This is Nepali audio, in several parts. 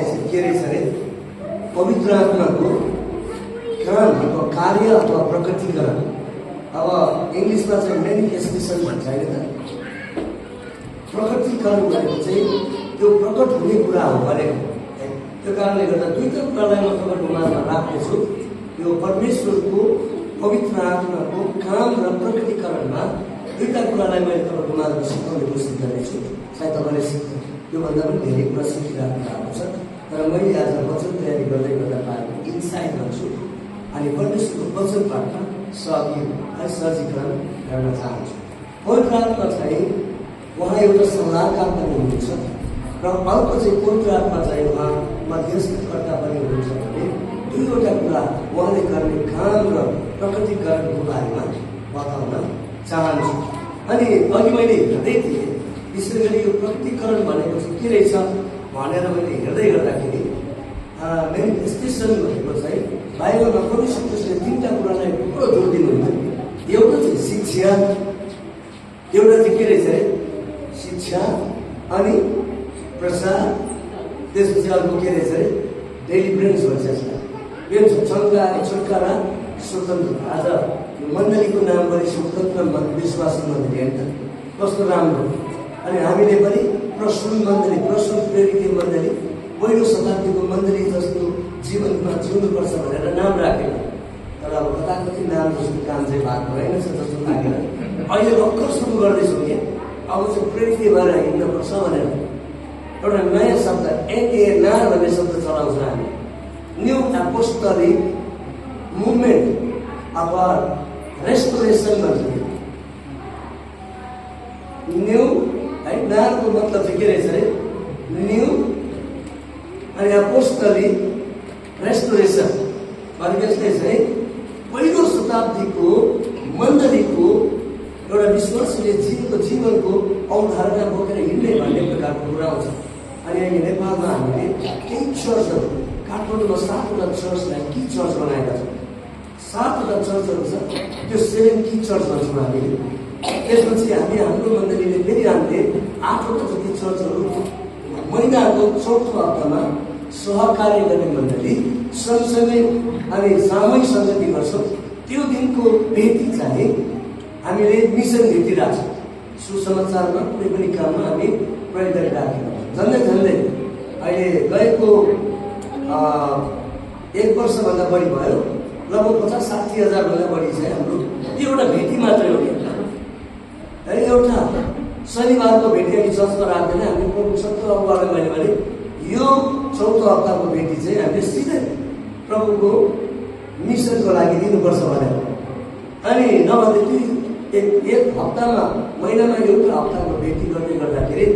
चाहिँ के रहेछ अरे पवित्र आत्माको काम अथवा कार्य अथवा प्रकटीकरण। अब इङ्ग्लिसमा चाहिँ मेनिफेस्टेसन भन्छ होइन त। प्रकटीकरण भनेको चाहिँ त्यो प्रकट हुने कुरा हो भनेको। त्यो कारणले गर्दा दुईटा कुरालाई म तपाईँको माझमा राख्नेछु। यो परमेश्वरको पवित्र आत्माको काम र प्रकटीकरणमा दुईटा कुरालाई मैले तपाईँको माझमा सिकाउने कोसिस गर्नेछु। सायद तपाईँले योभन्दा पनि धेरै कुरा सिकिराख्नु भएको छ, तर मैले आज वचन तयारी गर्दै गर्दा पाएको इन्साइट गर्छु अनि परमेश्वरको वचनबाट सजीकरण गर्न चाहन्छु। पवित्र आत्मा चाहिँ उहाँ एउटा सल्लाहकार पनि हुनुहुन्छ र अर्को चाहिँ पवित्र आत्मा चाहिँ उहाँ मध्यस्थकर्ता पनि हुनुहुन्छ भने दुईवटा कुरा उहाँले गर्ने काम र प्रकटीकरणको बारेमा बताउन चाहन्छु। अनि अघि मैले हेर्दै थिएँ, विशेष गरी यो प्रकटीकरण भनेको चाहिँ के रहेछ भनेर मैले हेर्दै गर्दाखेरि मेनिफेस्टेसन भनेको चाहिँ बाइबलमा परमेश्वर कृष्णले तीनटा कुरालाई ठुलो जोड दिनुहुन्छ। एउटा चाहिँ शिक्षा, एउटा चाहिँ के रहेछ अरे शिक्षा अनि प्रसार, त्यसपछि अर्को के रहेछ अरे डेलिभरेन्स भन्छ यसलाई। यो छुटकारा स्वतन्त्रता। आज यो मण्डलीको नाम पनि स्वतन्त्र विश्वासी मण्डली होइन त, कस्तो राम्रो। अनि हामीले पनि प्रसूल मण्डली, प्रसूल प्रेरित मण्डली, पहिलो शताब्दीको मण्डली जस्तो जीवनमा जिउनुपर्छ भनेर नाम राखेन। तर अब कताकति नाम जस्तो काम चाहिँ भएको रहेनछ जस्तो लागेर अहिले भर्खर सुरु गर्दैछौँ कि अब चाहिँ प्रेरित भएर हिँड्नुपर्छ भनेर एउटा नयाँ शब्द एनएनआर भन्ने शब्द चलाउँछ हामी। न्यू एपोस्टोलिक मुभमेन्ट अथवा रेस्टोरेसन भन्छ। न्यू है, नारको मतलब चाहिँ के रहेछ अरे न्यू अनि एपोस्टोलिक रेस्टोरेसन भनेको यसले चाहिँ पहिलो शताब्दीको मण्डलीको एउटा विश्वासीले जीवको जीवनको अवधारणा बोकेर हिँड्ने भन्ने प्रकारको कुरा आउँछ। अनि अहिले नेपालमा हामीले केही चर्चहरू, काठमाडौँमा 7वटा चर्चलाई की चर्च बनाएका छौँ। 7वटा चर्चहरू छ, त्यो 7 की चर्च भन्छौँ हामीले। त्यसपछि हाम्रो मण्डलीले फेरि हामीले 8वटा जति चर्चहरू महिनाको 4थो हप्तामा सहकार्य गर्ने मण्डली सँगसँगै अनि सामूहिक सङ्गति गर्छौँ। त्यो दिनको भेटी चाहिँ हामीले मिसन भेटी राख्छौँ। सुसमाचारमा कुनै पनि काममा हामी प्रयोग गरिराखेका छौँ। झन्डै झन्डै अहिले गएको 1 वर्षभन्दा बढी भयो, लगभग 50-60 हजारभन्दा बढी चाहिँ हाम्रो एउटा भेटी मात्रै हो। एउटा शनिबारको भेटी हामी चर्चमा राख्दैन, हामी प्रभु सत्य अगुवालाई मैले भने यो 4थो हप्ताको भेटी चाहिँ हामीले सिधै प्रभुको मिसनको लागि दिनुपर्छ भनेर। अनि नभए एक हप्तामा महिनामा एउटा हप्ताको भेटी गर्दै गर्दाखेरि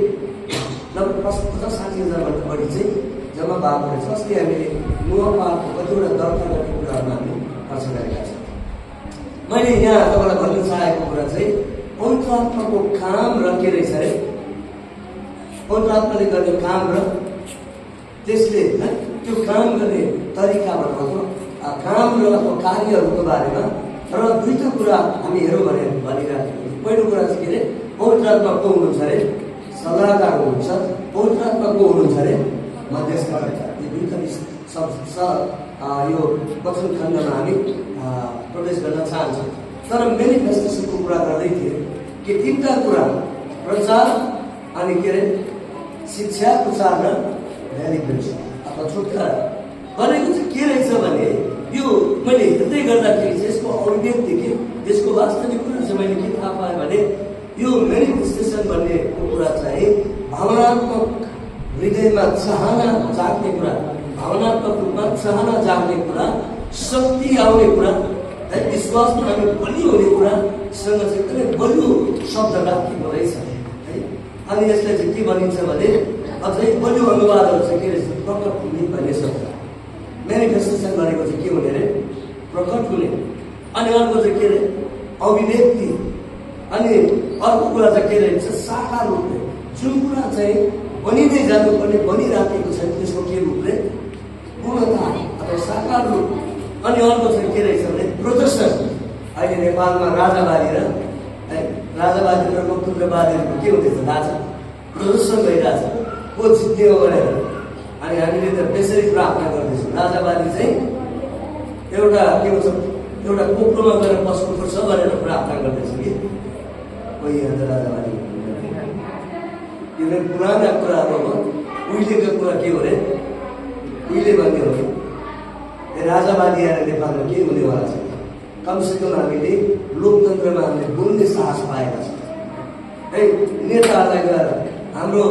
लगभग 50-60 हजारभन्दा बढी चाहिँ जम्मा भएको रहेछ। अस्ति हामीले नुहा पार्कको कतिवटा दर्ता गर्ने कुराहरूमा हामी खर्च गरेका छौँ। मैले यहाँ तपाईँलाई भन्न चाहेको कुरा चाहिँ पवित्र आत्माको काम र के रहेछ अरे पवित्र आत्माले गर्ने काम र त्यसले त्यो काम गर्ने तरिकाबाट काम र कार्यहरूको बारेमा र दुईटा कुरा हामी हेरौँ भने भनिराखेको। पहिलो कुरा चाहिँ के अरे पवित्र आत्मा को हुनुहुन्छ अरे सल्लाहकार हुनुहुन्छ, पवित्र आत्मा को हुनुहुन्छ अरे मध्यस्थकर्ता। यो दुईटा यो वचन खण्डमा हामी प्रवेश गर्न चाहन्छौँ। तर मेनिफेस्टेसनको कुरा गर्दै थिएँ कि तीनटा कुरा प्रचार अनि के अरे शिक्षा, प्रचार र डेलिभरेन्स अथवा छुटकारा भनेको चाहिँ के रहेछ भने यो मैले हेर्दै गर्दाखेरि चाहिँ यसको अभिव्यक्ति के यसको वास्तविक कुरा चाहिँ मैले के थाहा पाएँ भने यो मेनिफेस्टेसन भन्ने कुरा चाहिँ भावनात्मक हृदयमा चाहना जाग्ने कुरा, भावनात्मक रूपमा चाहना जाग्ने कुरा, शक्ति आउने कुरा, विश्वासमा हामी बलियो हुने कुरासँग चाहिँ एकदमै बलियो शब्द राखिएको रहेछ है। अनि यसलाई चाहिँ के भनिन्छ भने अझै बलियो अनुवादहरू चाहिँ के रहेछ प्रकट हुने भन्ने शब्द। मेनिफेस्टेसन भनेको चाहिँ के हुने अरे प्रकट हुने। अनि अर्को चाहिँ के अरे अभिव्यक्ति। अनि अर्को कुरा चाहिँ के रहेछ साकार रूपले जुन कुरा चाहिँ बनिँदै जानुपर्ने बनिराखेको छ त्यसको के रूपले पूर्णता अथवा साकार रूप। अनि अर्को चाहिँ के रहेछ भने प्रदर्शन। अहिले नेपालमा राजावादी र लोकतन्त्रवादीहरूको के हुँदैछ राजा प्रदर्शन भइरहेछ को जित्ने हो भनेर। अनि हामीले त त्यसरी प्रार्थना गर्दैछौँ। राजावादी चाहिँ एउटा के भन्छ एउटा कोप्रोमा गएर बस्नुपर्छ भनेर प्रार्थना गर्दैछ कि कोही यहाँ त राजावादी किनभने पुराना कुराहरू अब उहिलेको कुरा के हो अरे उहिले भन्ने हो कि राजावादी आएर नेपालमा के हुनेवाला छ। कमसेकम हामीले लोकतन्त्रमा हामीले बोल्ने साहस पाएका छौँ है। नेताहरूलाई गएर हाम्रो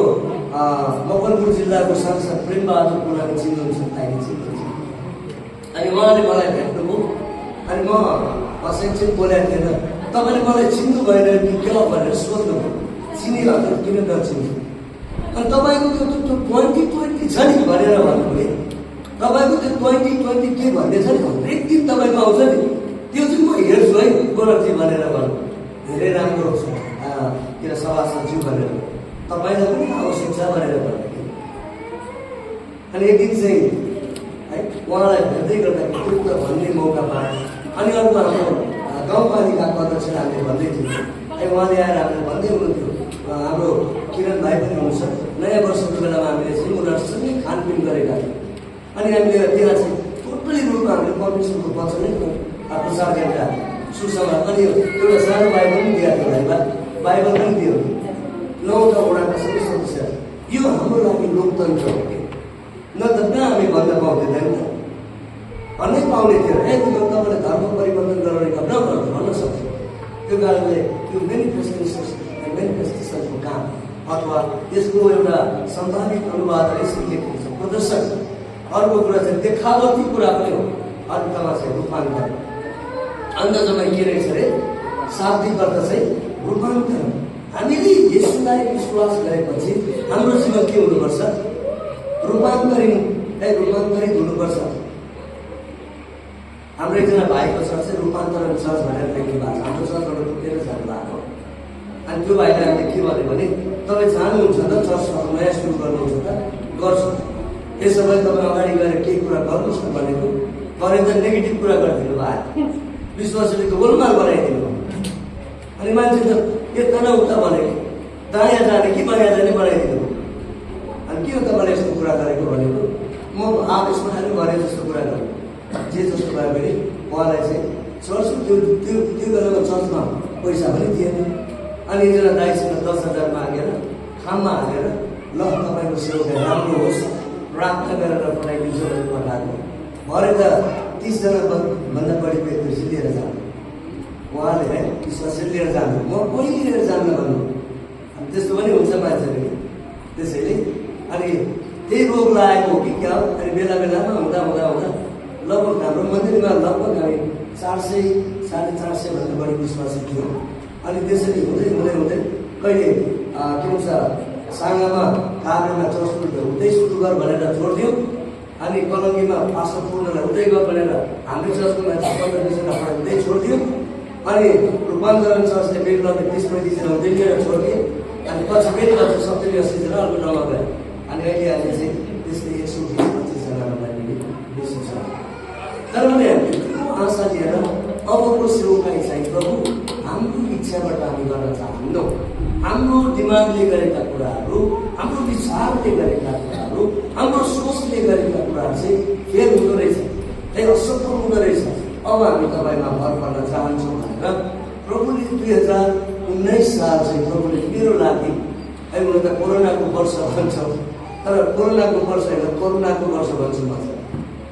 मकवानपुर जिल्लाको सांसद प्रेमबहादुर पुरानो चिन्नुहुन्छ अहिले चिन्नुहुन्छ। अनि उहाँले मलाई भेट्नुभयो अनि म एकछिन बोलेको थिएन। तपाईँले मलाई चिन्नु भएन कि के हो भनेर सोध्नुभयो। चिनिहाल्नु किन नचिन्नु अनि तपाईँको त्यो 2020 छ नि भनेर भन्नुभयो। तपाईँको त्यो 2020 के भन्ने छ नि हरेक दिन तपाईँको आउँछ नि त्यो चाहिँ म हेर्छु है गोरखजी भनेर भन्नु। धेरै राम्रो किन सभासदज्यू भनेर तपाईँलाई पनि आवश्यक छ भनेर भन्नु। अनि एक दिन चाहिँ है उहाँलाई भेट्दै गर्दाखेरि त्यो भन्ने मौका पाएँ। अनि अर्को हाम्रो गाउँपालिकाको अध्यक्ष हामीले भन्दै थियौँ है। उहाँले आएर हामीले भन्दै हुनुहुन्थ्यो। हाम्रो किरण भाइ पनि हुनुहुन्छ। नयाँ वर्षको बेलामा हामीले चाहिँ उनीहरूसँगै खानपिन गरेका थियौँ। अनि हामीले त्यहाँ चाहिँ टोटली रूपमा हामीले परमेश्वरको वचनै प्रचार गरेका सुसमाचार। अनि एउटा सानो बाइबल पनि दिएको थियो बाइबल पनि दियो 9वटा वडाका सबै सदस्य। यो हाम्रो लागि लोकतन्त्र हो कि न त कहाँ हामी भन्न पाउँदैन नि त भन्नै पाउने थियो। तपाईँले धर्म परिवर्तन गरेर भन्न सक्छ। त्यो कारणले त्यो मेनिफेस्टेसनको काम अथवा त्यसको एउटा सम्भावित अनुवाद यसरी लेखेको छ प्रदर्शन। अर्को कुरा चाहिँ देखावटी कुरा पनि हो। अन्तमा चाहिँ रूपान्तरण। अन्त जम्मै के रहेछ अरे शाब्दिक अर्थ चाहिँ रूपान्तरण। हामीले यसलाई विश्वास गरेपछि हाम्रो जीवन के हुनुपर्छ रूपान्तरित हुनुपर्छ। हाम्रो एकजना भाइको चर्च चाहिँ रूपान्तरण चर्च भनेर लेख्नु भएको छ। हाम्रो चर्चबाट पुगेर जानु भएको। अनि त्यो भाइले हामीले के भन्यो भने तपाईँ जानुहुन्छ त चर्चहरू नयाँ सुरु गर्नुहुन्छ त गर्छु यसो भए तपाईँ अगाडि गएर केही कुरा गर्नुहोस् न भनेको गरे त नेगेटिभ कुरा गरिदिनु भयो। विश्वासले गोलमाल बनाइदिनु। अनि मान्छे त यता न उता भनेको दायाँ जाने कि बायाँ जाने बनाइदिनु। अनि के हो तपाईँले यस्तो कुरा गरेको भनेको म आवेशमा आएर गरे जस्तो कुरा गरेँ। जे जस्तो भयो भने उहाँलाई चाहिँ चर्च त्यो बेलामा चर्चमा पैसा पनि थिएन। अनि एकजना दाइसँग 10,000 मागेर खाममा हालेर ल तपाईँको सेवा राम्रो होस् प्रार्थना गरेर पठाइदिन्छु भनेर पठाएको। भरे त 30जना भन्दा बढी व्यक्ति लिएर जानु। उहाँले है विश्वासले लिएर जानु। म कोही लिएर जान्न भन्नु। अनि त्यस्तो पनि हुन्छ मान्छेले। त्यसैले अनि त्यही रोग लागेको हो कि क्या हो। अनि बेला बेलामा हुँदा लगभग हाम्रो मन्दिरमा लगभग हामी 400-450 भन्दा बढी विश्वासी थियो। अनि त्यसरी हुँदै कहिले के भन्छ साङ्गामा काभ्रेमा चर्च हुँदै सुरु गर भनेर छोडिदियो। अनि कलङ्गीमा पास्टर पूर्णलाई हुँदै गयो भनेर हाम्रो चर्चको मान्छे 15-20जना हुँदै छोडिदियो। अनि रूपान्तरण चर्चले फेरि लगभग 30-35 जना हुँदै लिएर छोडिदियो। अनि पछि फेरि 70-80 जना अर्को ठाउँमा गयो। अनि अहिले चाहिँ त्यस्तै 120-25 जनालाई बेसी छ। तर पनि हामीले ठुलो आशा लिएर अबको सेवकाई चाहिँ प्रभु हाम्रो इच्छाबाट हामी गर्न चाहन्नौँ। हाम्रो दिमागले गरेका कुराहरू हाम्रो विचारले गरेका कुराहरू हाम्रो सोचले गरेका कुराहरू चाहिँ फेल हुँदो रहेछ असफल हुँदो रहेछ। अब हामी तपाईँमा भर पर्न चाहन्छौँ भनेर प्रभुले 2019 साल चाहिँ प्रभुले मेरो लागि हुन त कोरोनाको वर्ष भन्छौँ तर कोरोनाको वर्ष होइन करुणाको वर्ष भन्छु म चाहिँ।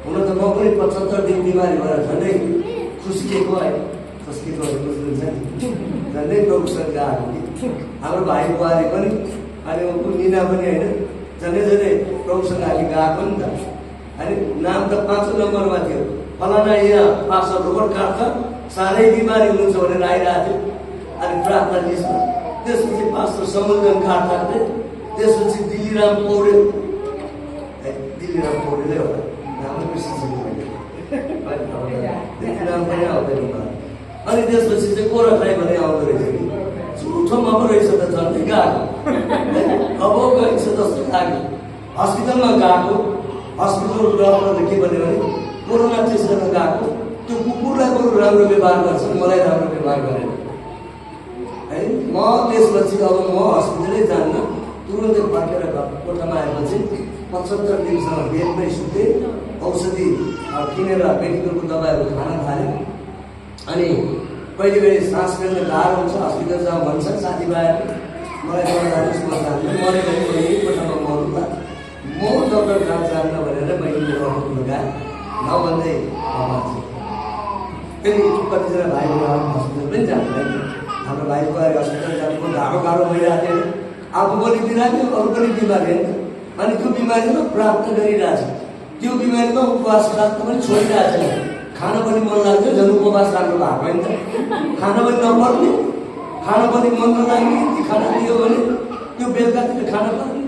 हुन त म पनि 75 दिन बिमारी भएर झन्डै खुस्किएको है खुस्किएको बुझ्नुहुन्छ नि झन्डै प्रभुसँग आएको कि हाम्रो भाइ बुहारी पनि अनि उनको निना पनि होइन झन्डै प्रभुसँग हामी गएको नि त। अनि नाम त 5औं नम्बरमा थियो फलाना यहाँ पास्टर रोबर्ट कार्थ साह्रै बिमारी हुनुहुन्छ भनेर आइरहेको थियो। अनि प्रार्थना लिस्टमा त्यसपछि पास्टर समुद्रन कार्थले त्यसपछि दिल्लीराम पौडेल पौडेलै होला नामै दिल्लीराम पनि आउँदैन। अनि त्यसपछि चाहिँ गोरखलाई भने आउँदो रहेछ कि झुठोमा पो रहेछ त झन्डै गएको अब गइन्छ जस्तो लाग्यो। हस्पिटलमा गएको हस्पिटल डक्टरले के भन्यो भने कोरोना टेस्ट गर्न गएको त्यो कुकुरलाई बरु राम्रो व्यवहार गर्छ मलाई राम्रो व्यवहार गरेन है। म त्यसपछि अब म हस्पिटलै जान्न तुरुन्तै फर्केर कोठामा आएपछि 75 दिनसम्म बेडमै सुते, औषधि किनेर मेडिकलको दबाईहरू खान थाले। अनि कहिले कहिले सास फेर्न गाह्रो हुन्छ, हस्पिटल जाउँ भन्छन् साथीभाइहरू, मलाई डक्टर जानुहोस् म जान्छु, मऱ्यो भने मैले एकपल्टमा मर्नुला, म डक्टर कहाँ जान्न भनेर मैले मेरो अफर लगाएँ, नभन्दै फेरि कतिजना भाइहरू हस्पिटल पनि जाँदैन। हाम्रो भाइको हस्पिटल जानु गाह्रो भइरहेको थियो, आफू पनि बिरामी अरू पनि बिमारी होइन। अनि त्यो बिमारीमा प्राप्त गरिरहेछ, त्यो बिमारीमा उपवास राख्न पनि छोडिरहेको छैन। खान पनि मन लाग्छ, झन् उपवास राख्नु भएको होइन त, खान पनि नपर्ने, खान पनि मन नलाग्ने, ती खाना दियो भने त्यो बेलुकातिर खान पर्ने,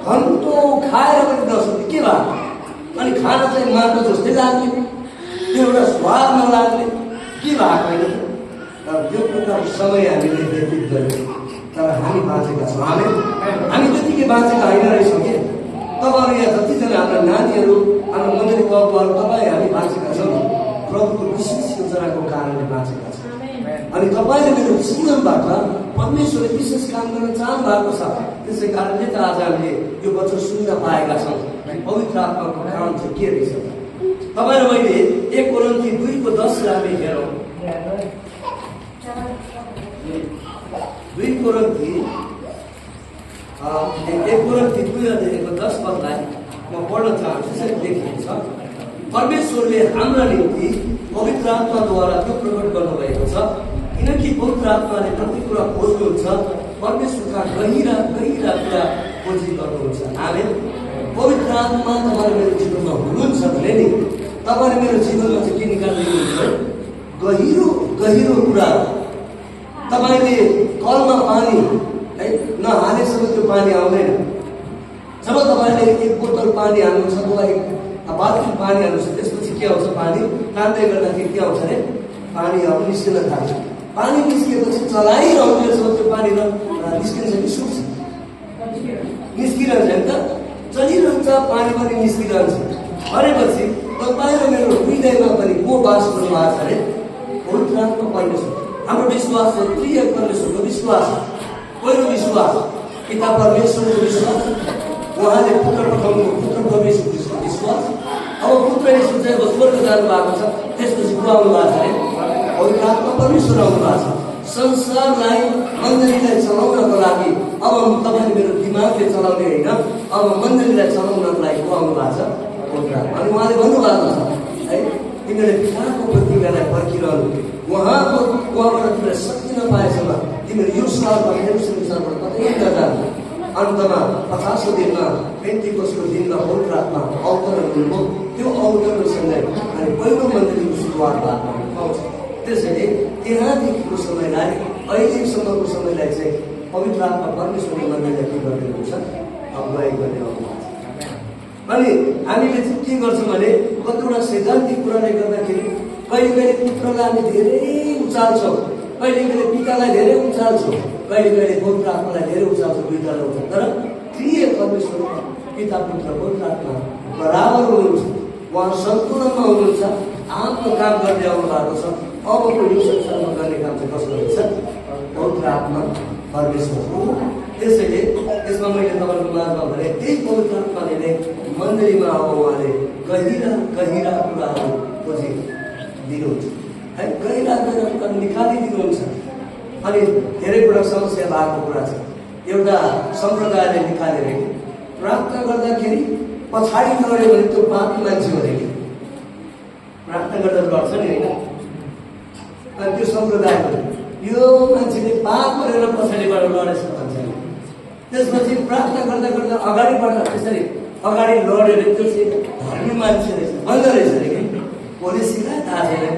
घन्टो खाएर पनि नसक्ने के भयो। अनि खाना चाहिँ माटो जस्तै लाग्ने, त्यो एउटा स्वाद नलाग्ने के भएको होइन। तर त्यो प्रकारको समय हामीले व्यतीत गऱ्यौँ, तर हामी बाँचेका छौँ। हामी त्यतिकै बाँचेका होइन रहेछौँ कि तपाईँहरू यहाँ जतिजना हाम्रा नानीहरू, हाम्रो मन्दिरको बाबुहरू, तपाईँ हामी बाँचेका छौँ प्रभुको विशेष योजनाको कारणले बाँचेका छौँ। अनि तपाईँले मेरो जीवनबाट परमेश्वरले विशेष काम गर्न चाहनु भएको छ। त्यसै कारणले त आज हामीले यो वचन सुन्न पाएका छौँ। पवित्र आत्माको कारण चाहिँ के रहेछ? तपाईँ र मैले 1 कोरिन्थी 2:10 हामी हेरौँ। 2 कोरिन्थी 2:10 पदलाई म पढ्न चाहन्छु। त्यसरी लेखिएको छ, परमेश्वरले हाम्रा निम्ति पवित्र आत्माद्वारा त्यो प्रकट गर्नुभएको छ, किनकि पवित्र आत्माले कति कुरा खोज्नुहुन्छ, परमेश्वरका गहिरा गहिरा कुरा खोजी गर्नुहुन्छ। आमेन। पवित्र आत्मा तपाईँ मेरो जीवनमा हुनुहुन्छ भने नि तपाईँले मेरो जीवनमा चाहिँ के निकाल्नुहुन्छ? गहिरो गहिरो कुरा। तपाईँले कलमा पानी है नहालेसम्म त्यो पानी आउँदैन। जब तपाईँले 1 बोतल पानी हाल्नुहुन्छ, तपाईँ बाल्टी पानी हाल्नुहुन्छ, त्यसपछि के आउँछ? पानी तान्दै गर्दाखेरि के आउँछ अरे? पानी अब निस्किन थाल्छ। पानी निस्किएपछि चलाइरहन्छ, त्यो पानी निस्किन्छ कि सुक्छ? निस्किरहन्छ नि त, चलिरहन्छ, पानी पनि निस्किरहन्छ। भनेपछि तपाईँ र मेरो हृदयमा पनि को बास गर्नुभएको छ अरे? पवित्र आत्मा परमेश्वर। हाम्रो विश्वास चाहिँ प्रिय परमेश्वरको विश्वास। पहिलो विश्वास पिता परमेश्वरको विश्वास, उहाँले पुत्र पठाउनु, पुत्र परमेश्वरको विश्वास। अब पुत्र यीशु चाहिँ स्वर्ग जानु भएको छ, त्यसपछि को आउनु भएको छ अरे? पवित्र आत्मा परमेश्वर आउनु भएको छ। संसारलाई मण्डलीलाई चलाउनको लागि अब तपाईँले मेरो दिमागले चलाउने होइन, अब मण्डलीलाई चलाउनको लागि को आउनु भएको छ? पवित्र आत्मा। अनि उहाँले भन्नुभएको छ है, तिमीले पिताको प्रतिज्ञालाई पर्खिरहनु, उहाँबाट तिमीले शक्ति नपाएसम्म तिमीले यो सालमा संसारबाट कतै नजानु। अन्तमा 50औं दिनमा पेन्टिकोसको दिनमा पवित्र आत्मा अवतरण हुनुभयो। त्यो अवतरणसँगै अनि पहिलो मण्डलीको सुरुवात भएको पाउँछ। त्यसैले त्यहाँदेखिको समयलाई अहिलेसम्मको समयलाई चाहिँ पवित्र आत्मा परमेश्वरले मण्डलीलाई के गर्दै हुनुहुन्छ? अगुवाई गर्ने आउनुहुन्छ। अनि हामीले चाहिँ के गर्छौँ भने कतिवटा सैद्धान्तिक कुराले गर्दाखेरि कहिले कहिले पुत्रलाई हामी धेरै उचाल्छौँ, कहिले कहिले पितालाई धेरै उचाल्छौँ, कहिले कहिले पवित्र आत्मालाई धेरै उचाल्छौँ, दुईजना हुन्छ। तर प्रिय परमेश्वर पिता पुत्र पवित्र आत्मा बराबर हुनुहुन्छ, उहाँ सन्तुलनमा हुनुहुन्छ, आफ्नो काम गर्दै आउनु भएको छ। अबको यो संसारमा गर्ने काम चाहिँ कसको रहेछ? पवित्र आत्मा परमेश्वर हो। त्यसैले यसमा मैले तपाईँको माझमा भने त्यही पवित्र आत्माले नै मण्डलीमा अब उहाँले गहिरा गहिरा कुराहरू खोजी दिनुहुन्छ है, गहिरा गहिरा कुरा निकालिदिनुहुन्छ। अनि धेरै कुरा समस्या भएको कुरा छ। एउटा सम्प्रदायले निकालेर प्रार्थना गर्दाखेरि पछाडि लड्यो भने त्यो पापी मान्छे हो अरे, प्रार्थना गर्दा लड्छ नि होइन। अनि त्यो सम्प्रदाय यो मान्छेले पाप गरेर पछाडिबाट लडेछ भन्छ। त्यसपछि प्रार्थना गर्दा गर्दा अगाडिबाट त्यसरी अगाडि लड्यो भने त्यो चाहिँ धर्मी मान्छे रहेछ भन्दो रहेछ अरे कि पोलिसीलाई थाहा छैन।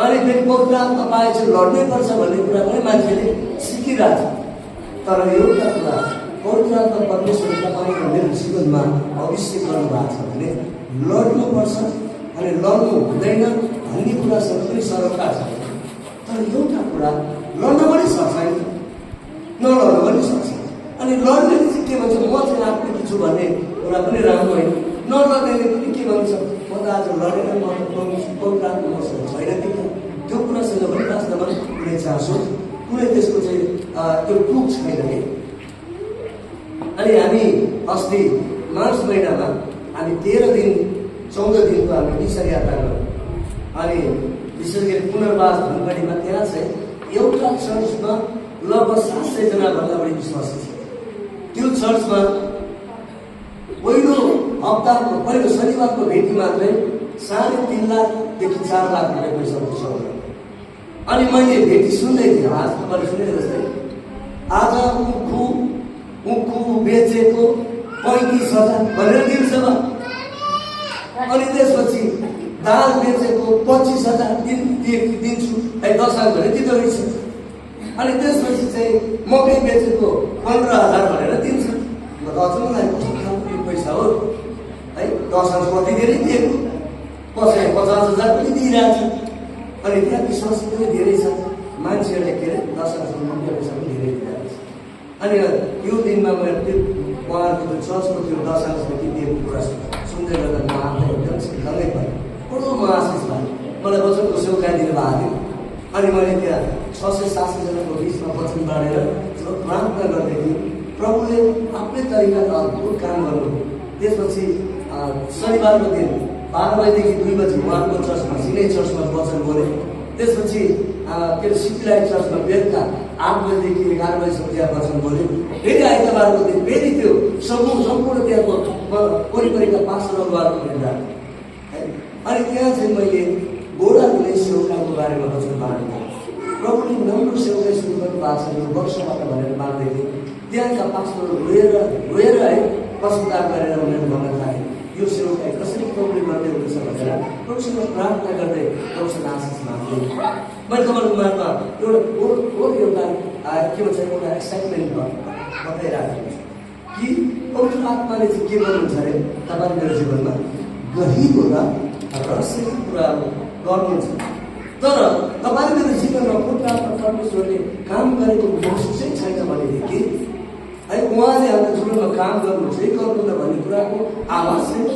अनि फेरि पवित्र आत्मा पाएपछि लड्नै पर्छ भन्ने कुरा पनि मान्छेले सिकिरहेछ। तर एउटा कुरा पवित्र आत्मा परमेश्वरले तपाईँको मेरो जीवनमा अभिषेक गर्नुभएको छ भने लड्नुपर्छ अनि लड्नु हुँदैन भन्ने कुरासँग पनि सरकार छ। तर एउटा कुरा लड्न पनि सक्छ, नलड्नु पनि सक्छ। अनि लड्ने चाहिँ के भन्छ, म चाहिँ आत्मिक छु भन्ने कुरा पनि राम्रो होइन। नलड्नेले पनि के भन्छ, म त आज लडेर म त पवित्र आत्मा मसँग छैन कि त्यो कुरासँग पनि वास्तवमा कुनै चासो कुनै त्यसको चाहिँ त्यो टुक छैन कि अनि हामी अस्ति मार्च महिनामा हामी 13 दिन 14 दिनको हामी मिसन यात्रा गऱ्यौँ। अनि विशेष गरी पुनर्वास धनगढीमा त्यहाँ चाहिँ एउटा चर्चमा लगभग 700 जनाभन्दा बढी विश्वासी छ। त्यो चर्चमा पहिलो हप्ताको पहिलो शनिबारको भेटी मात्रै 3.5 लाखदेखि 4 लाख रुपियाँ पैसा उठाउँछ। अनि मैले भेटी सुन्दै थिएँ, आज तपाईँले सुने जस्तै आज उखु बेचेको 35,000 भनेर दिन्छ। अनि त्यसपछि दाल बेचेको 25,000 दिन्छु 10,000 भनेर दिँदो रहेछ। अनि त्यसपछि चाहिँ मकै बेचेको 15,000 भनेर दिन्छ। म त अचम्म लाग्यो, कस्तो खालको पैसा हो है। 10,000 कति धेरै दिएको, कसैले 50,000 पनि दिइरहेछ। अनि त्यहाँ विश्वासी पनि धेरै छ, मान्छेहरूले के अरे 10,000 रुपियाँ पैसा पनि धेरै दिइरहेछ। अनि त्यो दिनमा मैले त्यो उहाँहरूको त्यो चर्चको त्यो 10,000 दिएको कुरा सुन्दै गर्दा म आफै एकदम ढङ्गै भएँ, बडो म आशिष भएँ। मलाई वचनको सेवकाई दिनुभएको थियो। अनि मैले त्यहाँ 600-700 जनाको बिचमा वचन बाँडेर प्रार्थना गर्दै थिएँ। प्रभुले आफ्नै तरिकाले अद्भुत काम गर्नु। त्यसपछि शनिबारको दिन 12 बजीदेखि 2 बजी उहाँको चर्चमा सिनै चर्चमा वचन बोलेँ। त्यसपछि के अरे सिटीलाइट चर्चमा बेलुका 8 बजीदेखि 11 बजीसम्म त्यहाँ वचन बोलेँ। फेरि आइतबारको दिन फेरि त्यो सम्पूर्ण त्यहाँको वरिपरिका पास्टरहरूको भेट्दा है। अनि त्यहाँ चाहिँ मैले गोडा हुने सेवकाको बारेमा वचन बाँडेको। प्रभुले राम्रो सेवकाई सुरु गर्नु भएको छ यो वर्षबाट भनेर बाँड्दै थिएँ। त्यहाँका पास्टरहरू रोएर है पश्चाताप गरेर उनीहरू भन्न थाले यो सेवकाई कसरी प्रभुले गर्दै हुनुहुन्छ भनेर प्रभुसँग प्रार्थना गर्दै प्रभुसँग आशिष माग्दै। मैले तपाईँको मार्फतमा एउटा के भन्छ एउटा एक्साइटमेन्ट बताइरहेको छु कि पवित्र आत्माले चाहिँ के गर्नुहुन्छ अरे तपाईँको मेरो जीवनमा गहिरो र रहस्यको कुराहरू गर्नुहुन्छ। तर तपाईँ मेरो जीवनमा पवित्र आत्मा परमेश्वरले काम गरेको महसुसै छैन भनेदेखि है उहाँले हाम्रो जीवनमा काम गर्नुहुन्छ है गर्नुहुन्न भन्ने कुराको आवाज छैन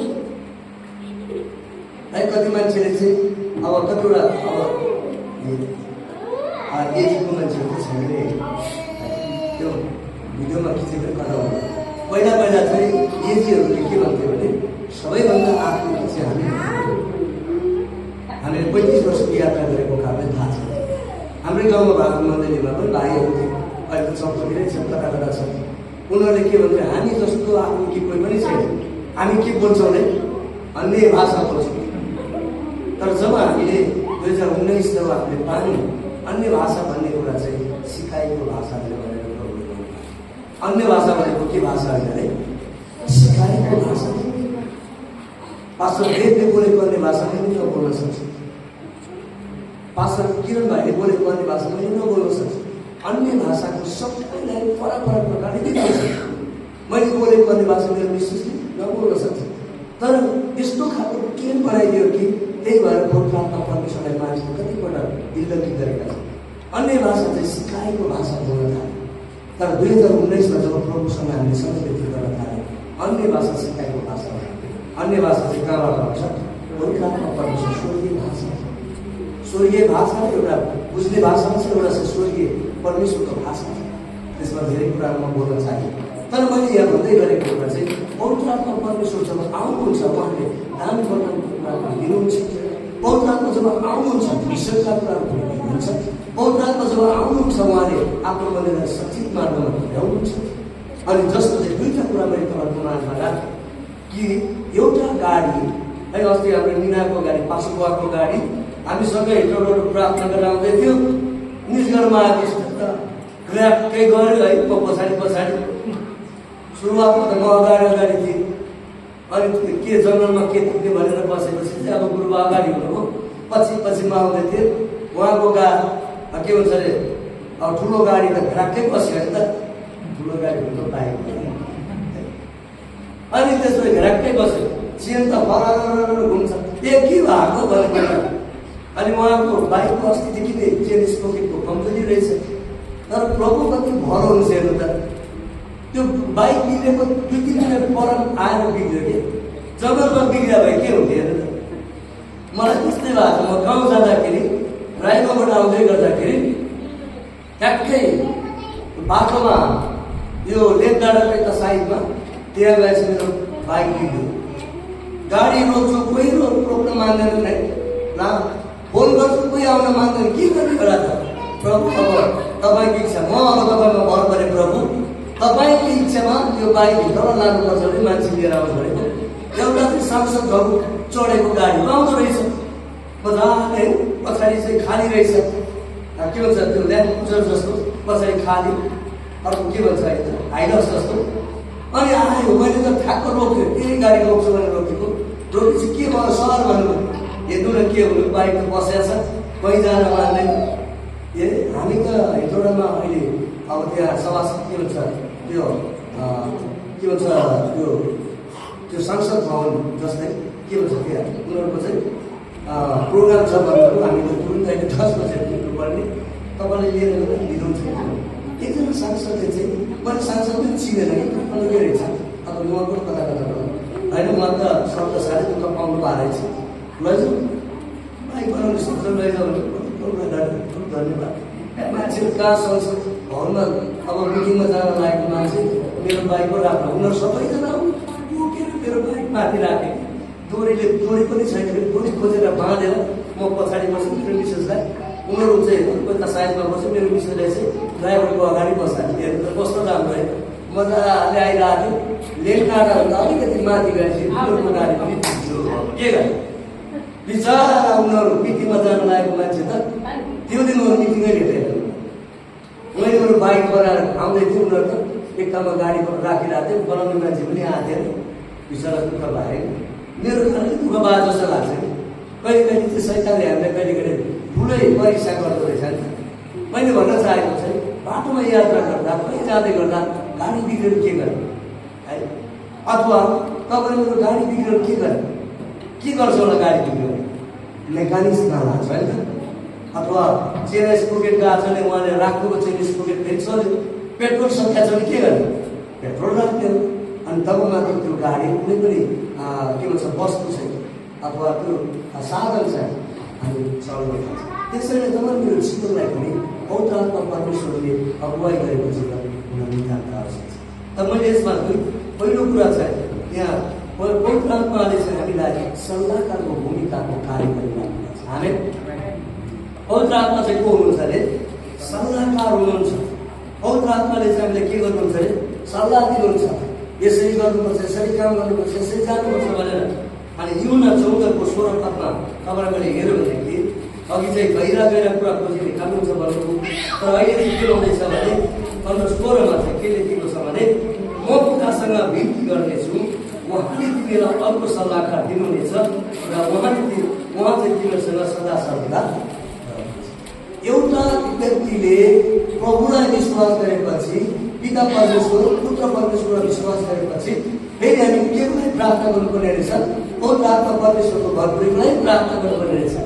है। कति मान्छेले चाहिँ अब कतिवटा अब एजको मान्छेहरू छैन नि त्यो भिडियोमा खिचेको कथा हो। पहिला चाहिँ एजीहरूले के भन्थ्यो भने सबैभन्दा आत्मिक चाहिँ हामीले 35 वर्षको यात्रा गरेको कारणले थाहा छ। हाम्रै गाउँमा भएको मण्डलीमा पनि भाइहरू थियो, अहिले चौकतिरै छ, कता छ। उनीहरूले के भन्छ हामी जस्तो आफ्नो के कोही पनि छैन, हामी के बोल्छौँ भने अन्य भाषा बोल्छौँ। तर जब हामीले 2019 जब हामीले पायौँ अन्य भाषा भन्ने कुरा चाहिँ सिकाइको भाषाले भनेर अन्य भाषा भनेको के भाषा होइन अरे सिकाइको भाषा। पास्टर देवले बोलेको अन्य भाषा मैले नबोल्न सक्छु, पास्टर किरण भाइले बोलेको अन्य भाषा मैले नबोल्न सक्छु। अन्य भाषाको सबैलाई फरक प्रकारले दिन्छ। मैले बोलेको अन्य भाषा मेरो मिसेसले नबोल्न सक्छ। तर यस्तो खालको के बनाइदियो कि त्यही भएर पवित्र आत्मा परमेश्वरलाई मानिसले कतिपल्ट दिल्लगी गरेका छन्। अन्य भाषा चाहिँ सिकाइको भाषा बोल्न थाले। तर 2019 जब प्रभुसँग हामीले संस्कृति गर्न थाल्यौँ अन्य भाषा सिकाइको भाषा हो। अन्य भाषा चाहिँ कहाँबाट आउँछ? पवित्र आत्मा परमेश्वर स्वर्गीय भाषा। स्वर्गीय भाषा एउटा बुझ्ने भाषा छ, एउटा चाहिँ स्वर्गीय परमेश्वरको भाषा छ। त्यसमा धेरै कुराहरू म बोल्न चाहेँ। तर मैले यहाँ भन्दै गरेको कुरा चाहिँ पवित्र आत्मा परमेश्वर जब आउनुहुन्छ उहाँले दान गर्नको कुराहरू दिनुहुन्छ। पवित्र आत्मा जब आउनुहुन्छ विश्वका कुराहरू दिनुहुन्छ। पवित्र आत्मा जब आउनुहुन्छ उहाँले आफ्नो मनलाई सचित मार्गमा ल्याउनुहुन्छ। अनि जस्तो चाहिँ दुईवटा कुरा मैले तपाईँको माझमा राखेँ कि एउटा गाडी है अस्ति हाम्रो मिनाको गाडी पासुवाको गाडी हामीसँग हिँड्नु प्रार्थना गरेर आउँदै थियो। निजगढमा आएपछि त ग्राफकै गऱ्यो है पछाडि सुरुवातमा त म अगाडि थिएँ। अनि के जङ्गलमा के पुग्ने भनेर बसेपछि चाहिँ अब गुरु अगाडि हुनुभयो, पछि म आउँदै थिएँ। उहाँको के भन्छ अरे अब ठुलो गाडी त घराक्कै बस्यो अरे त ठुलो गाडी हुनु बाइक। अनि त्यसपछि घराक्कै बस्यो, चेन त फरर घुम्छ, के भएको भनेर। अनि उहाँको बाइकको अस्तिदेखि नै चेन स्पोकेटको कमजोरी रहेछ। तर प्रभु कति भलो हुन्छ हेर्नु त, त्यो बाइक बिग्रेको 2-3 मिनट पर आएर बिग्रियो कि जङ्गलमा बिग्रियो भए के हुन्थ्यो हेर्नु त। मलाई त्यस्तै भएको छ। म गाउँ जाँदाखेरि राइमाबाट आउँदै गर्दाखेरि ठ्याक्कै बाटोमा यो लेक डाँडाको यता साइडमा त्यहाँ गएपछि मेरो बाइक बिग्यो। गाडी रोक्छु, कोही रोक्न मान्दैन नै, न फोन गर्छु कोही आउन मान्दैन। के गर्ने होला त प्रभु? अब तपाईँको इच्छा, म अब तपाईँमा भर गरेँ प्रभु, तपाईँको इच्छामा त्यो बाइक भित्र लानुपर्छ भने मान्छे लिएर आउनु भनेको। एउटा चाहिँ सांसदहरू चढेको गाडी आउँदो रहेछ, मजाले पछाडि चाहिँ खाली रहेछ, के भन्छ त्यो ल्यान्ड क्रुजर जस्तो पछाडि खाली, अर्को के भन्छ हाइलक्स जस्तो। अनि आयो, मैले त ठ्याक्क रोक्यो, त्यही गाडी रोक्छु भनेर रोकेको। रोकेपछि के भयो सर भन्नु, हेर्नु न के हुनु, बाइक त बसेको छ, कहीँ जान मान्दैन। ए हामी त हेटौडामा अहिले अब त्यहाँ सभासद के भन्छ त्यो के भन्छ त्यो संसद भवन जस्तै के भन्छ त्यहाँ उनीहरूको चाहिँ प्रोग्राम छ भनेर हामी त तुरुन्त अहिले 10 बजेर पुग्नुपर्ने। तपाईँले लिएर गएर लिनुहुन्छ। एकजना सांसदले चाहिँ मैले सांसद पनि चिनेन कि अनि के रहेछ अब उहाँको कता होइन, उहाँ त शब्द साह्रै दुःख पाउनु भएको रहेछ। लैजाउँ बाइक बनाउने सोच लैजाउँ, धन्यवाद। मान्छेहरू कहाँ संसद भवनमा अब मिटिङमा जान लागेको मान्छे मेरो बाइकमा राख्नु, उनीहरू सबैजना बोकेर मेरो बाइक माथि राखेँ। दोरी पनि छैन, दोरी खोजेर बाँधेर म पछाडि बसेँ मेरो मिसेसलाई। उनीहरू चाहिँ कता साइडमा बस्यो, मेरो मिसेसलाई चाहिँ ड्राइभरको अगाडि बस्दा बस्न राम्रो है, मजाले आइरहेको थियो। लेक डाँडाभन्दा अलिकति माथि गएपछि उनीहरूको गाडी पनि के गर्ने बिचरा, उनीहरू मिटिङमा जान लागेको मान्छे त त्यो दिन उनीहरू मिटिङै लिँदैन। मैले मेरो बाइक बनाएर आउँदै थिएँ, उनीहरू त एकतामा गाडी राखिरहेको थियो, बनाउने मान्छे पनि आएको थिएन। बिचरा दुःख भयो, मेरो खालि दुःख भयो जस्तो लाग्छ कि कहिले कहिले त्यो शैतानले हामीलाई कहिले कहिले ठुलै परीक्षा गर्दो रहेछ नि। मैले भन्न चाहेको चाहिँ बाटोमा यात्रा गर्दा कहीँ जाँदै गर्दा गाडी बिग्रेर के गर्ने है, अथवा तपाईँले मेरो गाडी बिग्रेर के गर्छ होला? गाडी बिग्रेर मेकानिक्समा लाग्छ होइन, अथवा चेन स्पोकेट गएको छ भने उहाँले राख्नुको चेन स्पोकेट फेरि चल्यो, पेट्रोल सकिया छ भने के गर्ने? पेट्रोल राख्थ्यो। अनि तब मात्र त्यो गाडी कुनै पनि के भन्छ वस्तु चाहिँ अथवा त्यो साधन चाहिँ हामी चल्न सक्छ। त्यसैले तपाईँ मेरो जीवनलाई पनि पवित्र आत्मा परमेश्वरले अगुवाई गरेको जीवन हुन नितान्त आवश्यक छ। त मैले यसमा पहिलो कुरा चाहिँ यहाँ पवित्र आत्माले चाहिँ हामीलाई सल्लाहकारको भूमिकाको कार्य गरिरहेको छ। हामी पवित्र आत्मा चाहिँ को हुनुहुन्छ अरे? सल्लाहकार हुनुहुन्छ। पवित्र आत्माले चाहिँ हामीले के गर्नुहुन्छ अरे? सल्लाह दिनुहुन्छ, यसरी गर्नुपर्छ, यसरी काम गर्नुपर्छ, यसरी जानुपर्छ भनेर। अनि युहन्ना 14को 16 पदमा तपाईँलाई मैले हेऱ्यो भनेदेखि अघि चाहिँ गहिरा कुरा खोजी निकाल्नुहुन्छ भन्नुभयो, तर अहिले चाहिँ के हुँदैछ भने 15-16मा चाहिँ के लेखेको छ भने म पितासँग विन्ती गर्नेछु, उहाँले तिमीलाई अर्को सल्लाहकार दिनुहुनेछ र उहाँ चाहिँ तिमीहरूसँग सदा सर्वदा। एउटा व्यक्तिले प्रभुलाई विश्वास गरेपछि, पिता परमेश्वर पुत्र परमेश्वरलाई विश्वास गरेपछि फेरि हामी के पनि प्रार्थना गर्नुपर्ने रहेछ? पवित्र आत्मा परमेश्वरको भरपुरीलाई प्रार्थना गर्नुपर्ने रहेछ।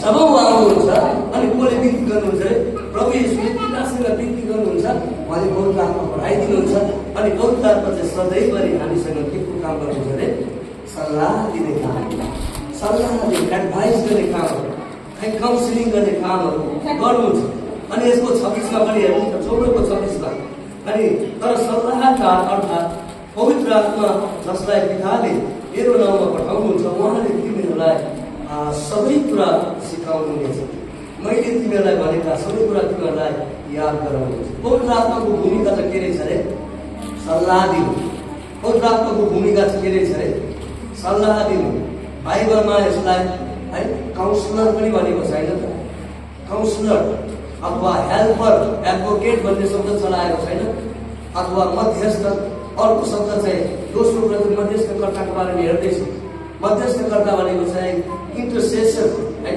जब उहाँ आउनुहुन्छ अनि कसले विन्ती गर्नुहुन्छ अरे? प्रभु येशूले पितासँग विन्ती गर्नुहुन्छ, उहाँले पवित्र आत्मा पठाइदिनुहुन्छ। अनि पवित्र आत्मा चाहिँ सधैँभरि हामीसँग के को काम गर्नुहुन्छ अरे? सल्लाह दिने काम, सल्लाह दिने, एडभाइस गर्ने कामहरू, काउन्सिलिङ गर्ने कामहरू गर्नुहुन्छ। अनि यसको 26मा पनि हेर्नुहुन्छ, 14को 26मा अनि तर सल्लाहकार अर्थात् पवित्र आत्मा जसलाई पिताले मेरो नाउँमा पठाउनुहुन्छ, उहाँले तिमीहरूलाई सबै कुरा सिकाउनुहुनेछ, मैले तिमीहरूलाई भनेका सबै कुरा तिमीहरूलाई याद गराउनुहुन्छ। पवित्र आत्माको भूमिका चाहिँ के रहेछ अरे? सल्लाह दिनु। पवित्र आत्माको भूमिका चाहिँ के रहेछ अरे? सल्लाह दिनु। बाइबलमा यसलाई है काउन्सिलर पनि भनेको छैन त? काउन्सिलर अथवा हेल्पर, एडभोकेट भन्ने शब्द चलाएको छैन, अथवा मध्यस्थ। अर्को शब्द चाहिँ दोस्रो कुरा मध्यस्थकर्ताको बारेमा हेर्दैछु। मध्यस्थकर्ता भनेको चाहिँ इन्टरसेसर है,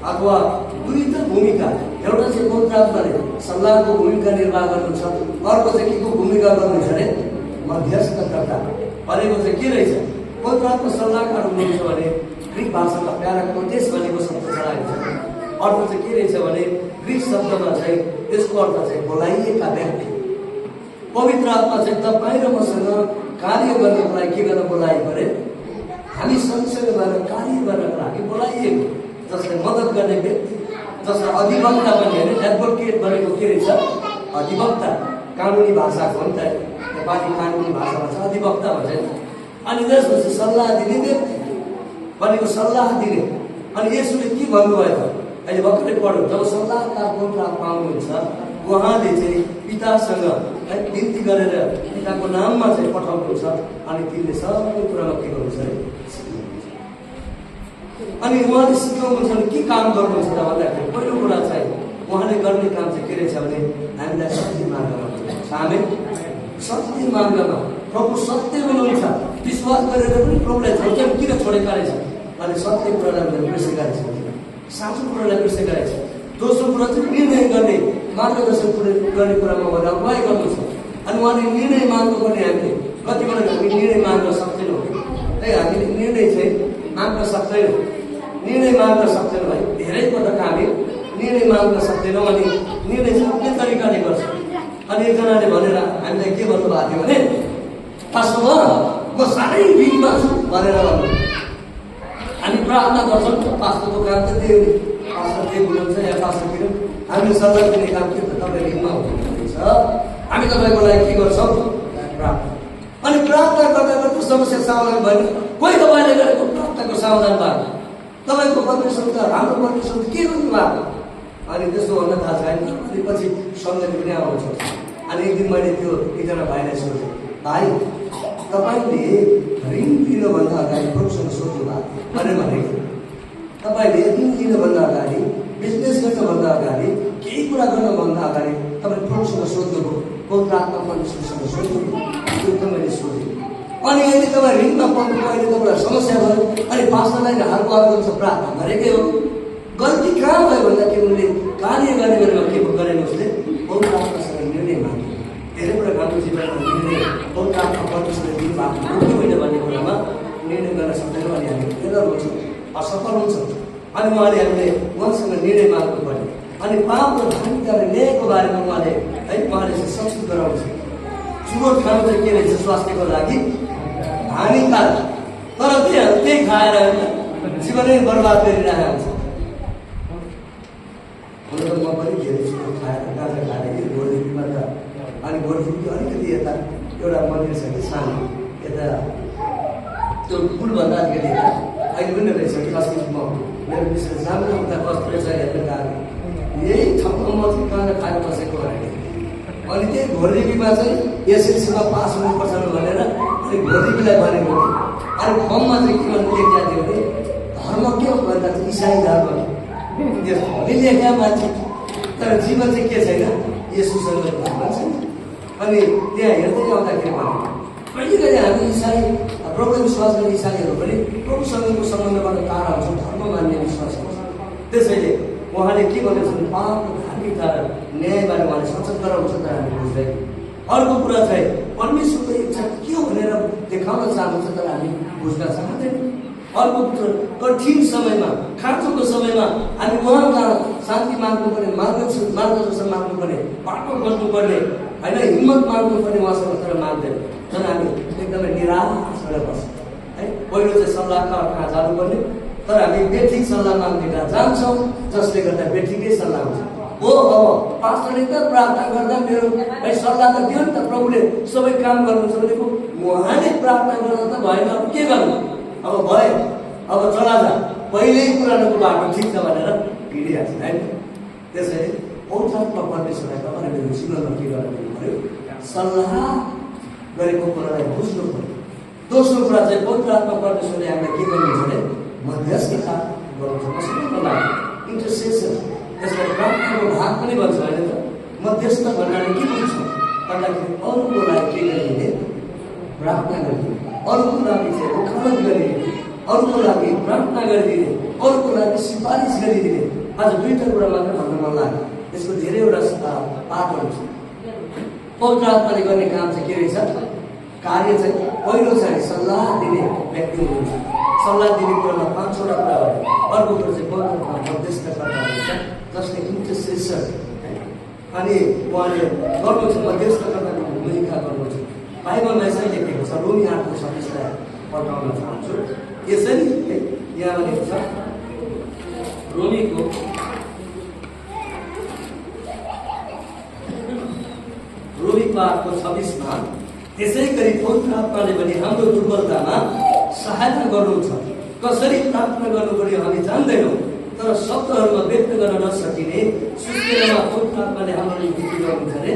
अथवा दुईटा भूमिका। एउटा चाहिँ पवित्र आत्माले सल्लाहको भूमिका निर्वाह गर्नुहुन्छ, अर्को चाहिँ के को भूमिका गर्नुहुन्छ अरे? मध्यस्थकर्ता भनेको चाहिँ के रहेछ? पवित्र आत्मा सल्लाहकार हुनुहुन्छ भने ग्रिक भाषामा प्याराक्लोटेस भनेको शब्द चलाएको छ। अर्थ चाहिँ के रहेछ भने ग्रिक शब्दमा चाहिँ त्यसको अर्थ चाहिँ बोलाइएका व्यक्ति। पवित्र आत्मा चाहिँ तपाईँ र मसँग कार्य गर्नको लागि के गर्न बोलाएको अरे? हामी सँगसँगै भएर कार्य गर्नको लागि बोलाइएको, जसलाई मद्दत गर्ने व्यक्ति, जसलाई अधिवक्ता भन्ने होइन। एडभोकेट भनेको के रहेछ? अधिवक्ता, कानुनी भाषाको हो नि त। नेपाली कानुनी भाषामा छ अधिवक्ता भन्छ। अनि त्यसपछि सल्लाह दिने व्यक्ति भनेको सल्लाह दिने। अनि यसले के भन्नुभयो त अहिले भर्खरै पढ्यो, जब सल्लाहकार पवित्र आत्मा आउनुहुन्छ उहाँले चाहिँ पितासँग बिन्ती गरेर पिताको नाममा चाहिँ पठाउनुहुन्छ अनि तिनले सबै कुरामा के गर्नुहुन्छ अरे सिकाउनुहुन्छ। अनि उहाँले सिकाउनुहुन्छ भने के काम गर्नुहुन्छ त भन्दाखेरि पहिलो कुरा चाहिँ उहाँले गर्ने काम चाहिँ के रहेछ भने हामीलाई सत्य मार्गमा हामी सत्य मार्गमा प्रभु सत्य हुनुहुन्छ, विश्वास गरेर पनि प्रभुलाई झल्क्याउ किन छोडेका रहेछ अनि सत्य कुरालाई बिर्सेका रहेछ, साँचो कुरालाई बिर्सेका रहेछ। दोस्रो कुरा चाहिँ निर्णय गर्ने मार्गदर्शन गर्ने कुरामा उहाँले अगुवाई गर्नुहुन्छ। अनि उहाँले निर्णय माग्नुपर्ने हामीले कतिपल्ट हामी निर्णय माग्न सक्दैनौँ है, हामीले निर्णय चाहिँ माग्न सक्दैनौँ, निर्णय माग्न सक्दैनौँ है। धेरै पटक हामी निर्णय माग्न सक्दैनौँ अनि निर्णय चाहिँ आफ्नै तरिकाले गर्छ। अनि एकजनाले भनेर हामीलाई के भन्नुभएको थियो भने पास्टरमा म साह्रै भिडमा छु भनेर भन्नु। हामी प्रार्थना गर्छौँ, पास्टरको काम त त्यही हो, पास्टर के हुनुहुन्छ या पास्टर किन हामीले सल्लाह दिने काम के त तपाईँ भिडमा हुनुहुन्छ, हामी तपाईँको लागि के गर्छौँ प्रार्थना। अनि प्रार्थना गर्दा गर्दा समस्या समाधान भएन, कोही तपाईँले गरेको प्रार्थनाको समाधान भयो, तपाईँको परमेश्वर त हाम्रो परमेश्वर के गर्नु भएको। अनि त्यस्तो भन्न थाहा छैन। अनि पछि सम्झने पनि आउँछ। अनि एक दिन मैले त्यो एकजना भाइलाई सोधेँ, भाइ तपाईँले ऋण लिनुभन्दा अगाडि प्रभुसँग सोध्नु भएको भनेर भनेको, तपाईँले ऋण लिनुभन्दा अगाडि बिजनेस गर्नुभन्दा अगाडि केही कुरा गर्नुभन्दा अगाडि तपाईँ प्रभुसँग सोध्नुभयो, पवित्र आत्मा परमेश्वरसँग सोध्नुभयो, त्यो त मैले सोधेँ। अनि अहिले तपाईँ ऋणमा पर्नु अहिले तपाईँलाई समस्या भयो अनि पास्टरलाई हालको अर्को प्रार्थना गरेकै हो। गल्ती कहाँ भयो भन्दाखेरि उनले कार्य गर्ने बेलामा के गरेन, उसले पवित्र आत्मासँग निर्णय माग्यो। धेरै कुरा हाम्रो जीवनमा निर्णय पवित्र आत्मा परमेश्वरले दिनुभएको हो होइन भन्ने कुरामा निर्णय गर्न सक्दैनौँ अनि हामी फेलर हुन्छौँ, असफल हुन्छौँ। अनि उहाँले हामीले उहाँसँग निर्णय माग्नु पर्ने। अनि पाप र धार्मिकता र न्यायको बारेमा उहाँले चाहिँ संस्कृत गराउँछ। चुरोट खानु चाहिँ के रहेछ स्वास्थ्यको लागि हानिकारक, तर त्यही खाएर जीवनै बर्बाद गरिरहेको हुन्छ। हुन त म पनि धेरै चुरोट खाएर गाजा खाएर घोरदेखिमा त अनि घोरदेखि अलिकति यता एउटा मन्दिर छ कि सानो यता त्यो पुलभन्दा अलिकति यता अहिले पनि रहेछ कि अस्ति म मेरो विषय राम्रो उता कस्तो रहेछ हेर्न गएको, यही ठाउँमा म चाहिँ गाजा खाएर बसेको भनेको। अनि त्यही घोरदेखिमा चाहिँ एसएलसीमा पास हुनुपर्छ भनेर अनि घोरदेखिलाई भनेको। अनि फर्ममा चाहिँ के भन्नु लेख्दा थियो भने धर्म के हो भन्दा चाहिँ इसाई धर्म त्यसले लेख्या मान्छे, तर जीवन चाहिँ के छैन यसुसँग जीवन छैन। अनि त्यहाँ हेर्दै आउँदाखेरि भने कहिले कहिले हामी इसाई प्रभु विश्वास गर्ने इसाईहरू पनि प्रभुसँगको सम्बन्धबाट टाढा हुन्छ, धर्म मान्ने विश्वास हुन्छ। त्यसैले उहाँले के भनेको छ भने पाप धार्मिकता र न्यायबारे उहाँले सचेत गराउँछ तर हामी बुझ्दैन। अर्को कुरा चाहिँ परमेश्वरको इच्छा के हो भनेर देखाउन चाहनुहुन्छ तर हामी बुझ्न चाहँदैन। अर्को कुरा कठिन समयमा खाँचोको समयमा हामी उहाँका शान्ति माग्नुपर्ने, मार्गदर्शन माग्नुपर्ने, बाटो खोज्नुपर्ने होइन, हिम्मत माग्नुपर्ने उहाँसँग तर माग्दैन। तर हामी एकदमै निराश भएर बस्छौँ है। पहिलो चाहिँ सल्लाहकार कहाँ जानुपर्ने, तर हामी बेठिक सल्लाह माग्ने कहाँ जान्छौँ, जसले गर्दा बेठिकै सल्लाह हुन्छ। हो अब पास्टरले त प्रार्थना गर्दा मेरो सल्लाह त दियो नि त, प्रभुले सबै काम गर्नुहुन्छ भनेको उहाँले प्रार्थना गर्दा त भएन, अब के गर्नु, अब भयो अब चला जा, पहिल्यै पुरानोको बाटो ठिक छ भनेर हिँडिहाल्छ होइन। त्यसैले पवित्र आत्मा परमेश्वरलाई तपाईँले मेरो जीवनमा के गर्नु पऱ्यो, सल्लाह गरेको कुरालाई बुझ्नु पऱ्यो। दोस्रो कुरा चाहिँ पवित्र आत्मा परमेश्वरले हामीलाई के गर्नुहुन्छ भने मध्यस्थता गर्नुहुन्छ कसैको लागि, इन्टरसेसन। त्यसलाई प्रार्थनाको भाग पनि भन्छ होइन त। मध्यस्थ भन्नाले के बुझ्छ भन्दाखेरि अरूको लागि के गरिदिने, प्रार्थना गरिदिने, अरूको लागि चाहिँ वकालत गरिदिने, अरूको लागि प्रार्थना गरिदिने, अरूको लागि सिफारिस गरिदिने। आज दुईवटा कुरा मात्र भन्न मन लाग्यो, यसको धेरैवटा पाठहरू छ। पवित्र आत्माले गर्ने काम चाहिँ के रहेछ, कार्य चाहिँ पहिलो चाहिँ सल्लाह दिने व्यक्ति हुनुहुन्छ। सल्लाह दिने कुरामा 5वटा कुरा हो। अर्को कुरा चाहिँ पवित्र आत्मा मध्यस्थकर्ता हुनुहुन्छ जसले इन्टरसेसन अनि उहाँले गर्नुहुन्छ, मध्यस्थकर्ताको भूमिका गर्नुहुन्छ। बाइबलमा यसरी लेखेको छ, रोमी 8:26 पठाउन चाहन्छु। यसरी यहाँ भनेको छ रोमीको 8:26 त्यसै गरी पवित्र आत्माले पनि हाम्रो दुर्बलतामा सहायता गर्नुहुन्छ। कसरी प्रार्थना गर्नुपर्यो हामी जान्दैनौँ, तर शब्दहरूमा व्यक्त गर्न नसकिने सुस्केरमा पवित्र आत्माले हाम्रो निम्ति के गर्नुहुन्छ अरे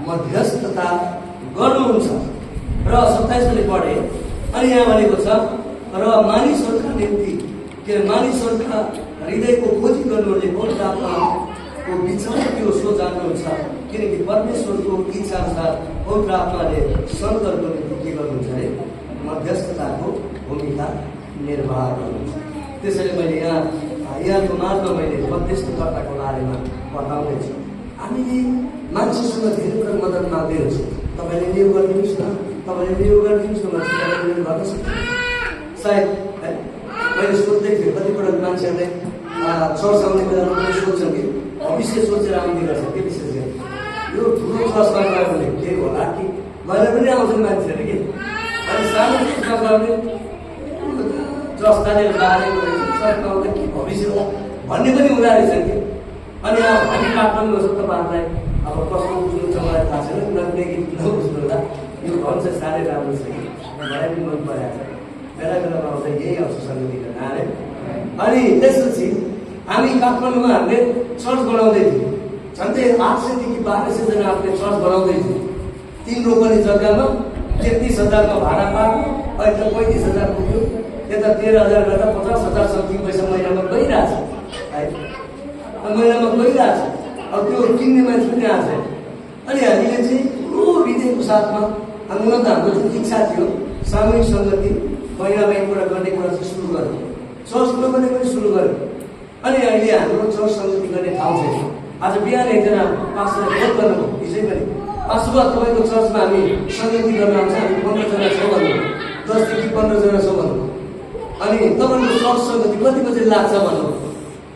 मध्यस्थता गर्नुहुन्छ। र 27 पढे अनि यहाँ भनेको छ र मानिसहरूका निम्ति मानिसहरूका हृदयको खोजी गर्नुहुने पवित्र आत्माको विचार त्यो सो जान्नुहुन्छ, किनकि परमेश्वरको इच्छा अनुसार पवित्र आत्माले सन्तहरूको निम्ति के गर्नुहुन्छ अरे मध्यस्थताको भूमिका निर्वाह गर्नुहुन्छ। त्यसैले मैले यहाँको मार्गमा मैले मध्यस्थकर्ताको बारेमा बताउँदैछु। हामीले मान्छेसँग धेरै कुरा मद्दत माग्दै हुन्छौँ। तपाईँले यो गरिदिनुहोस् न, तपाईँले यो गरिदिनुहोस् न भनेर गर्न सक्छ सायद है। मैले सोध्दै थिएँ कतिपल्ट मान्छेहरूले चर्च आउने बेलामा पनि सोध्छन् कि विशेष सोचेर आउने गर्छ के विशेष गरी यो ठुलो चर्चमा गयो भने के होला कि मैले पनि आउँछन् मान्छेहरू कि अनि सानो चर्चमा गयो भने जस्ताले बारेको चर्चमा आउँदा के भविष्य होला भन्ने पनि हुँदो रहेछ कि। अनि हामी काठमाडौँ गर्छौँ तपाईँहरूलाई अब कस्तो बुझ्नु छ मलाई थाहा छैन, नेगेटिभ नबुझ्नु होला। यो घर चाहिँ साह्रै राम्रो छ कि मलाई पनि मन परेको छ। बेला बेलामा आउँदा यही आउँछ सङ्गति गर्न अरे। अनि त्यसपछि हामी काठमाडौँमा हामीले चर्च बनाउँदै थियौँ। झन्डै 800 देखि 1200 जना हामीले चर्च बनाउँदै थियौँ। 3 रोपनी जग्गामा 33,000 भाडा पाएको, अहिले त 35,000 पुग्यो। यता 13,000 गर्दा 50,000 समथिङ पैसा महिनामा गइरहेछ है, महिनामा गइरहेछ। अब त्यो किन्ने मान्छे पनि आएको छैन। अनि हामीले चाहिँ ठुलो हृदयको साथमा हुन त हाम्रो जुन इच्छा थियो सामूहिक सङ्गति महिनामा एकपल्ट गर्ने कुरा चाहिँ सुरु गऱ्यौँ। चर्चमा पनि सुरु गऱ्यौँ। अनि अहिले हाम्रो चर्च सङ्गति गर्ने ठाउँ छैन। आज बिहान एकजना पास्टरले फोन गर्नुभयो हिजै पनि, पास्टर तपाईँको चर्चमा हामी सङ्गति गर्न आउँछ, हामी 15 जना छौँ भन्नु, 10 देखि 15 जना छौँ भन्नु। अनि तपाईँको चर्च सङ्गति कति बजी लाग्छ भन्नु।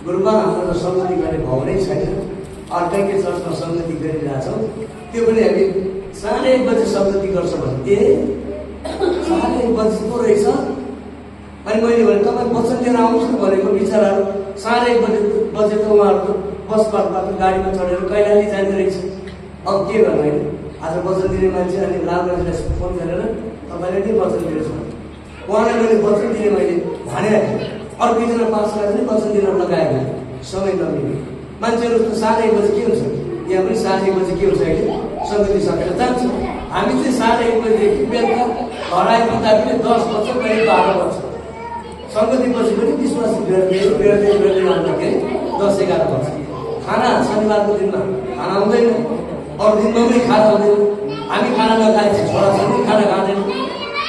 गुरुबा हाम्रो त सङ्गति गर्ने भाउ नै छैन, अर्कैकै चर्चमा सङ्गति गरिरहेछौँ, त्यो पनि हामी 1:30 बजी सङ्गति गर्छौँ भने ए 1:30 बजी पो रहेछ। अनि मैले भने तपाईँ वचन लिएर आउनुहोस् न भनेको बिचराहरू 1:30 बजे त उहाँहरूको बसबाट गाडीमा चढेर कैलाली जाने रहेछ। अब के गर्नु होइन, आज वचन दिने मान्छे अनि लालमान्छेलाई फोन गरेर तपाईँले नै वचन दिनुहोस् भने उहाँलाई मैले वचन दिने मैले भनेको थिएँ। अर्कोजना पास्टरलाई पनि वचन दिन लगाएको समय नमिल्ने मान्छेहरू त 1:30 बजी के हुन्छ, यहाँ पनि 1:30 बजी के हुन्छ अहिले सङ्गति सकेर जान्छ। हामी चाहिँ 1:30 बजीदेखि बेलुका घर आइपुग्दाखेरि 10 बज्छ, कहिले 12 बज्छ। सङ्गति पछि पनि विश्वास बेर्दै आउँदाखेरि 10-11 बज्छ। खाना शनिबारको दिनमा खाना आउँदैन, अरू दिनमा पनि खाना आउँदैन। हामी खाना नखाएपछि छोराछोरी खाना खाँदैन।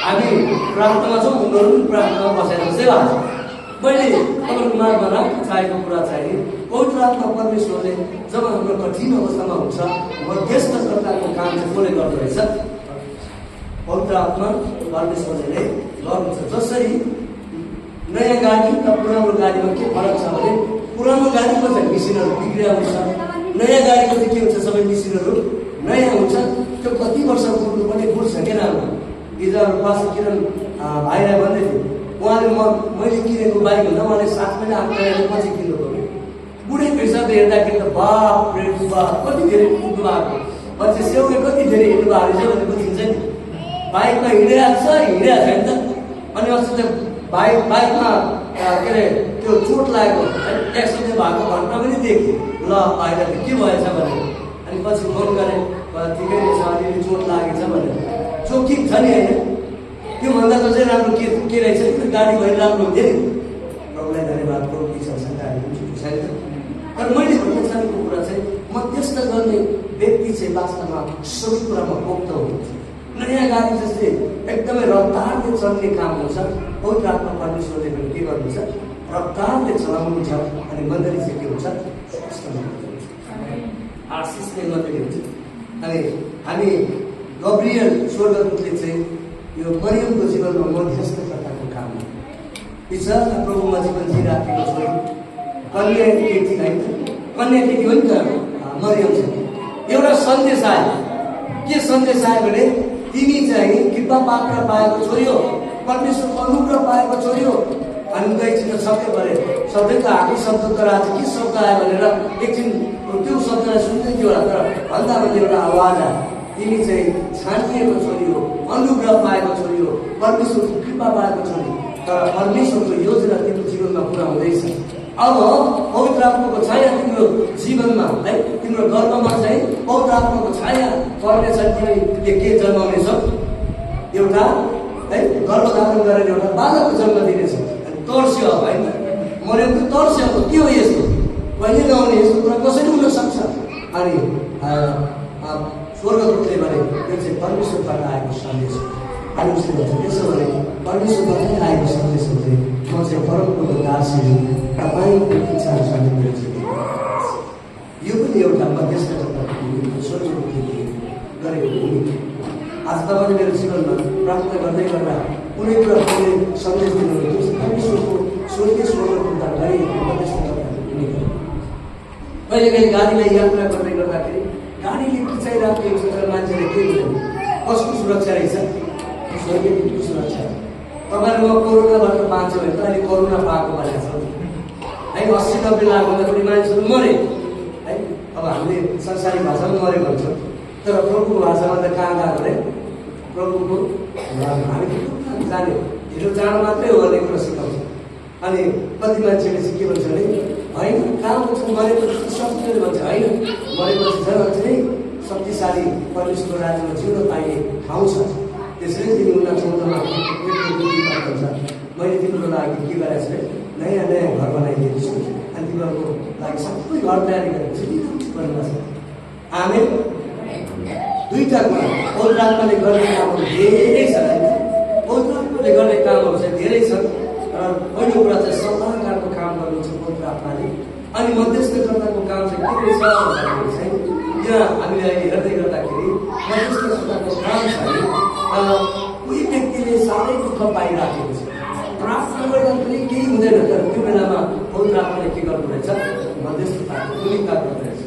हामी प्रार्थनामा छौँ, उनीहरू पनि प्रार्थनामा बसेर सेवा छ। मैले तपाईँको मार्गमा राख्न चाहेको कुरा चाहिँ पवित्र आत्मा परमेश्वरले जब हाम्रो कठिन अवस्थामा हुन्छ मध्यस्थकर्ताको काम चाहिँ कसले गर्दो रहेछ, पवित्र आत्मा परमेश्वरले गर्नुहुन्छ। जसरी नयाँ गाडी र पुरानो गाडीमा के फरक छ भने पुरानो गाडीको चाहिँ मिसिनहरू बिग्रिया हुन्छ, नयाँ गाडीको चाहिँ के हुन्छ सबै मिसिनहरू नयाँ हुन्छ। त्यो कति वर्ष कुर्नुपर्ने गुड छ क्या राम्रो। हिजो पास्टर किरण भाइलाई भन्दै थियो, उहाँले मैले किनेको बाइक भन्दा उहाँले 7 महिना आफ्नो पछि किन्नुभयो। बुढेको हिसाबले हेर्दाखेरि त बाप रे बाप कति धेरै कुद्नु भएको मान्छे सेउले कति धेरै हिँड्नु भएको रहेछ भने बुझिन्छ नि। बाइकमा हिँडिरहेको छ छैन त। अनि अस्ति त बाइकमा के अरे त्यो चोट लागेको एक्सिडेन्ट भएको घटना पनि देखेँ। ल अहिले त के भएछ भने अनि पछि फोन गरेँ, ठिकै रहेछ अलिअलि चोट लागेछ भनेर। जोखिम छ नि होइन, त्योभन्दा त चाहिँ राम्रो के रहेछ कि गाडी भएर राम्रो हुन्थ्यो नि। प्रभुलाई धन्यवाद, प्रभु इच्छा छ गाडी पनि छैन। तर मैले भन्न चाहेको कुरा चाहिँ मध्यस्थ गर्ने व्यक्ति चाहिँ वास्तवमा सबै कुरामा पोख्त हुनुहुन्छ। नयाँ गाडी जस्तै एकदमै रफ्तारले चल्ने काम हुन्छ, पवित्र आत्मा परमेश्वरले पनि के गर्नुहुन्छ रफ्तारले चलाउनुहुन्छ। अनि मण्डली चाहिँ के हुन्छ आशिषले मण्डली हुन्छ। अनि हामी गब्रियल स्वर्गदूतले चाहिँ यो मरियमको जीवनमा मध्यस्थकर्ताको काम हो। इच्छाका प्रभुमा जीवन जिराखेको छोरी कन्या केटी होइन, कन्या केटी हो नि त मरियम चाहिँ। एउटा सन्देश आयो, के सन्देश आयो भने तिमी चाहिँ कृपा पात्र पाएको छोरी हो, परमेश्वरको अनुग्रह पाएको छोरी हो। अनि एकछिन सबै गरे सबैको आफै शब्द तर आज के शब्द आयो भनेर एकछिन त्यो शब्दलाई सुन्दै थियो होला, तर भन्दा भन्दा एउटा आवाज आयो तिमी चाहिँ छानिएको छोरी हो, अनुग्रह पाएको छोरी हो, परमेश्वरको कृपा पाएको छोरी। तर परमेश्वरको योजना तिम्रो जीवनमा पुरा हुँदैछ। अब पवित्र आत्माको छाया तिम्रो जीवनमा है, तिम्रो गर्भमा चाहिँ पवित्र आत्माको छाया पर्नेछ। तिमीले के जन्माउनेछ? एउटा है गर्भधारण गरेर एउटा बालकको जन्म दिनेछ। अनि तर्स्यो अब होइन, मर्यो पनि तर्स्यो। अब के हो यस्तो? कहिले नआउने यस्तो कुरा कसरी हुन सक्छ? अनि स्वर्गदूतले भने यो चाहिँ परमेश्वरबाट आएको सन्देश हो। अनि उसले भन्छ त्यसो भने परमेश्वरबाट आएको सन्देश हो चाहिँ म चाहिँ परमप्रभुको दासी हुँ, तपाईँको इच्छा अनुसार मेरो जीवन। यो पनि एउटा मध्यस्थताको भूमिका स्वर्गदूतले गरेको भूमिका। आज तपाईँले मेरो जीवनमा प्रार्थना गर्दै गर्दा कुनै कुरा कुनै सन्देश दिनुहुन्छ, परमेश्वरको स्वर्गीय स्वर्गदूतबाट गरिएको मध्यस्थताको भूमिका। कहिले कहिले गाडीलाई यात्रा गर्दै गर्दाखेरि गाडीले खिचाइरहेको हुन्छ तर मान्छेले के हुँदैन, कसको सुरक्षा रहेछ? स्वर्गीय दूतको सुरक्षा। तपाईँले म कोरोनाबाट बाँच्यो भने त अहिले कोरोना पाएको भनेको छ है। 80-90 लाख भन्दाखेरि मानिसहरू मरे है। अब हामीले संसारी भाषामा मऱ्यो भन्छौँ, तर प्रभुको भाषामा त कहाँ गएको अरे? प्रभुको हामी जाने ढिलो चाँडो मात्रै हो भन्ने कुरा सिकाउँछ। अनि कति मान्छेले चाहिँ के भन्छ भने होइन कहाँ भन्छ मरेपछि शक्तिले भन्छ, होइन मरेपछि झन् अझै शक्तिशाली परमेश्वरको राज्यमा जिउन पाइने ठाउँ छ। त्यसैले तिमी उनलाई समुद्रमा हुन्छ। मैले तिम्रो लागि के गरेको छु? नयाँ नयाँ घर बनाइदिएको छु अनि तिमीहरूको लागि सबै घर तयारी गरेको छु भन्नुहोस्। हामी दुईवटा कुरा पवित्र आत्माले गर्ने कामहरू धेरै छ। पवित्र आत्माले गर्ने कामहरू चाहिँ धेरै छन्। र पहिलो कुरा चाहिँ सल्लाहकारको काम गर्नुहुन्छ पवित्र आत्माले। अनि मध्यस्थकर्ताको काम चाहिँ के रहेछ भन्दाखेरि चाहिँ यहाँ हामीले अहिले हेर्दै गर्दाखेरि मध्यस्थकर्ताको काम चाहिँ कोही व्यक्तिले साह्रै दुःख पाइराखेको छ, प्रार्थना गर्दा पनि केही हुँदैन, तर त्यो बेलामा पवित्र आत्माले के गर्दो रहेछ? मध्यस्थताको भूमिका गर्दो रहेछ।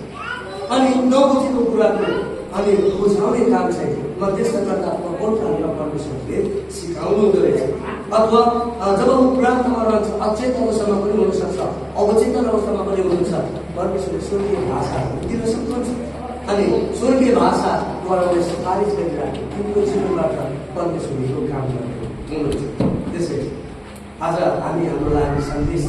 अनि नबुझेको कुराको अनि बुझाउने काम चाहिँ मध्यस्थकर्ता पवित्र आत्मा परमेश्वरले सिकाउनु हुँदो रहेछ। अथवा जब ऊ प्रार्थनामा रहन्छ अचेत अवस्थामा पनि हुनसक्छ, अवचेतन अवस्थामा पनि हुनुहुन्छ, परमेश्वरले स्वर्गीय भाषाहरू दिन सक्नुहुन्छ। अनि स्वर्गीय भाषाद्वारा उसले सिफारिस गरिरहेको तिम्रो जीवनबाट परमेश्वरले यो काम गरेको हुनुहुन्छ। त्यसैले आज हामी हाम्रो लागि सन्देश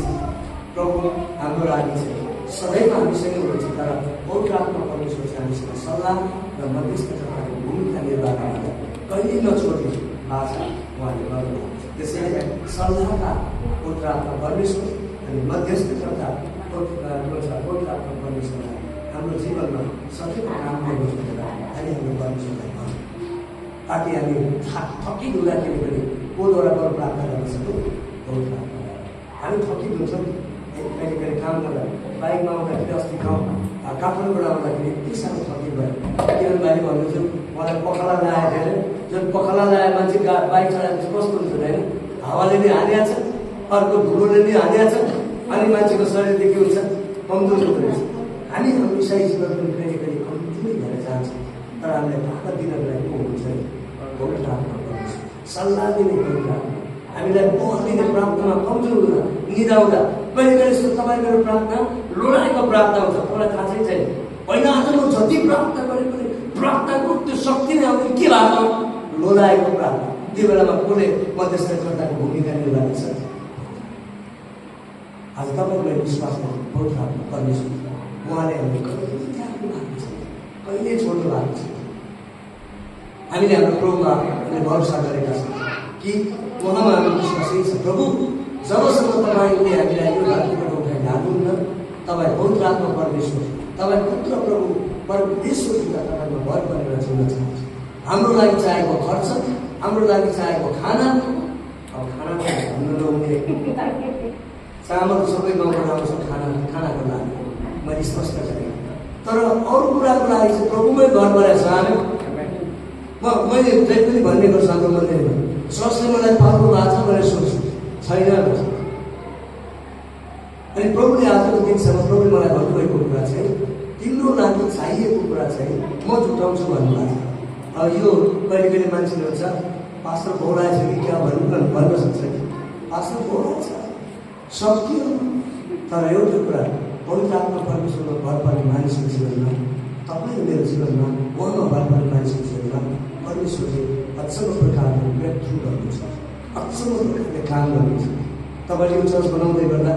प्रभु हाम्रो लागि चाहिँ सदैव हामीसँग हुनुहुन्छ, तर पवित्र आत्मा परमेश्वर चाहिँ हामीसँग सल्लाह र मध्यस्थताको भूमिका निर्वाह गरेर कहिले नछोड्ने भाषा उहाँले गर्नुहुन्छ। त्यसैले सल्लाहका पवित्र आत्मा परमेश्वर अनि मध्यस्थकर्ता पवित्र आत्मा परमेश्वरलाई हाम्रो जीवनमा सधैँ काम गर्नुहोस् भनेर हामी हाम्रो परमेश्वरलाई भन्छौँ। ताकि हामी थकित हुँदाखेरि पनि कोद्वारा गर्न प्रार्थना गर्न सकौँ। पवित्र आत्मा हामी थकित हुन्छौँ कहिले कहिले काम गर्दा। बाइकमा आउँदाखेरि अस्ति काठमाडौँबाट आउँदाखेरि यति साह्रो थकित भयो। किरण भाइले भन्नुहुन्छ मलाई पखाला लगाएको थियो अरे। जुन पखाला लगाए मान्छे बाइक चलाएपछि कस्तो हुन्छ होइन? हावाले नै हानिहाल्छ, अर्को धुलोले नै हानिहाल्छ, अनि मान्छेको शरीरदेखि हुन्छ कमजोर हुँदो रहेछ। हामी हाम्रो इसाई जीवन पनि कहिले कहिले कमजोरी भएर जान्छ, तर हामीलाई ताकत दिनको लागि को हुन्छ? पवित्र आत्मा परमेश्वर सल्लाह दिने पवित्र आत्मा हामीलाई बल दिने, प्रार्थनामा कमजोर हुँदा निदाउँदा कहिले कहिले यस्तो तपाईँ मेरो प्रार्थना लोडाएको प्रार्थना हुन्छ। तपाईँलाई थाहा छैन होइन? आज म जति प्रार्थना गरे पनि प्रार्थनाको त्यो शक्ति नै आउने के भएको? लोडाएको प्रार्थना। त्यो बेलामा कसले मध्यस्थकर्ताको भूमिका निर्वाह गर्छ? आज तपाईँलाई विश्वास गर्नु पवित्र आत्मा परमेश्वर उहाँले हामीले कहिले त्याग्नु भएको छ, कहिले छोड्नु भएको छ। हामीले हाम्रो प्रभुमा भरोसा गरेका छौँ कि उहाँमा हाम्रो विश्वासै छ। प्रभु जबसम्म तपाईँले हामीलाई यो धरतीबाट उठाइ लानुहुन्न, तपाईँ पवित्र आत्मा परमेश्वर, तपाईँ पुत्र प्रभु परमेश्वरसित तपाईँमा भर गरेर जिउन चाहन्छ। हाम्रो लागि चाहेको खर्च, हाम्रो लागि चाहेको खाना, अब खाना त भन्न नहुने, चामल सबै गाउँबाट आउँछ खानाको लागि मैले स्पष्ट गरेँ। तर अरू कुराको लागि चाहिँ प्रभुमै घर गरेको छ। हामी मैले जहिले पनि भन्ने गर्छु हाम्रो मन्दिरमा, सरले मलाई पाउनु भएको छ भनेर सोच्छु, छैन भन्छ। अनि प्रभुले आजको दिनसम्म प्रभुले मलाई भन्नुभएको कुरा चाहिँ तिम्रो लागि चाहिएको कुरा चाहिँ म जुटाउँछु भन्नुभएको छ। अब यो कहिले कहिले मान्छेले हुन्छ पास्टर बोलाएछ कि क्या भन्न सक्छ कि पास्टर बोलाएछ सकियो। तर एउटा कुरा पवित्र आत्मा परमेश्वरमा भर पर्ने मानिसको जीवनमा तपाईँ मेरो जीवनमा उहाँमा बालबाल मानिसको जीवनमा परमेश्वरले अचम्म प्रकारले ब्रेक थ्रु गर्नुहुन्छ, अचम्म प्रकारले काम गर्नुहुन्छ। तपाईँले यो चर्च बनाउँदै गर्दा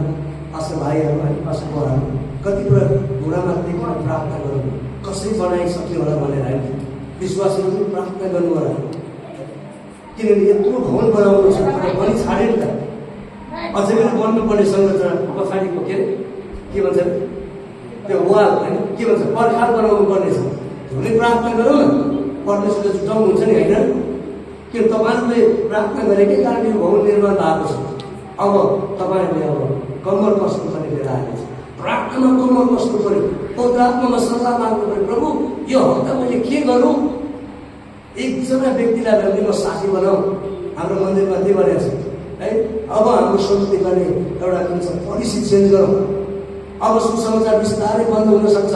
पास्टर भाइहरू अनि पास्टर बुवाहरू कतिपय घुँडामा टेकेर प्रार्थना गर्नु, कसरी बनाइसक्यो होला भनेर होइन, विश्वासहरू पनि प्रार्थना गर्नु होला। किनभने यत्रो भवन बनाउनु छ बनि छाडे नि त, अझै पनि बन्नुपर्ने संरचना पछाडिको के भन्छ त्यो वाल होइन, के भन्छ पर्खाल बनाउनु पर्ने छ भने प्रार्थना गरौँ न, परमेश्वरले जुटाउनु हुन्छ नि होइन। किन तपाईँहरूले प्रार्थना गरेकै कारण यो भवन निर्माण भएको छ। अब तपाईँहरूले अब कम्मर कस्नुपर्ने बेला आएको छ, प्रार्थनामा कम्मर कस्नु पऱ्यो, पवित्र आत्मामा सल्लाह माग्नु पऱ्यो। प्रभु यो हप्ता मैले के गरौँ? एकजना व्यक्तिलाई भने म साथी बनाऊ, हाम्रो मन्दिरमा त्यही भनेको छ है। अब हाम्रो संस्कृति गर्ने एउटा के छ पोलिसी चेन्ज गरौँ। अब सुसमाचार बिस्तारै बन्द हुन सक्छ,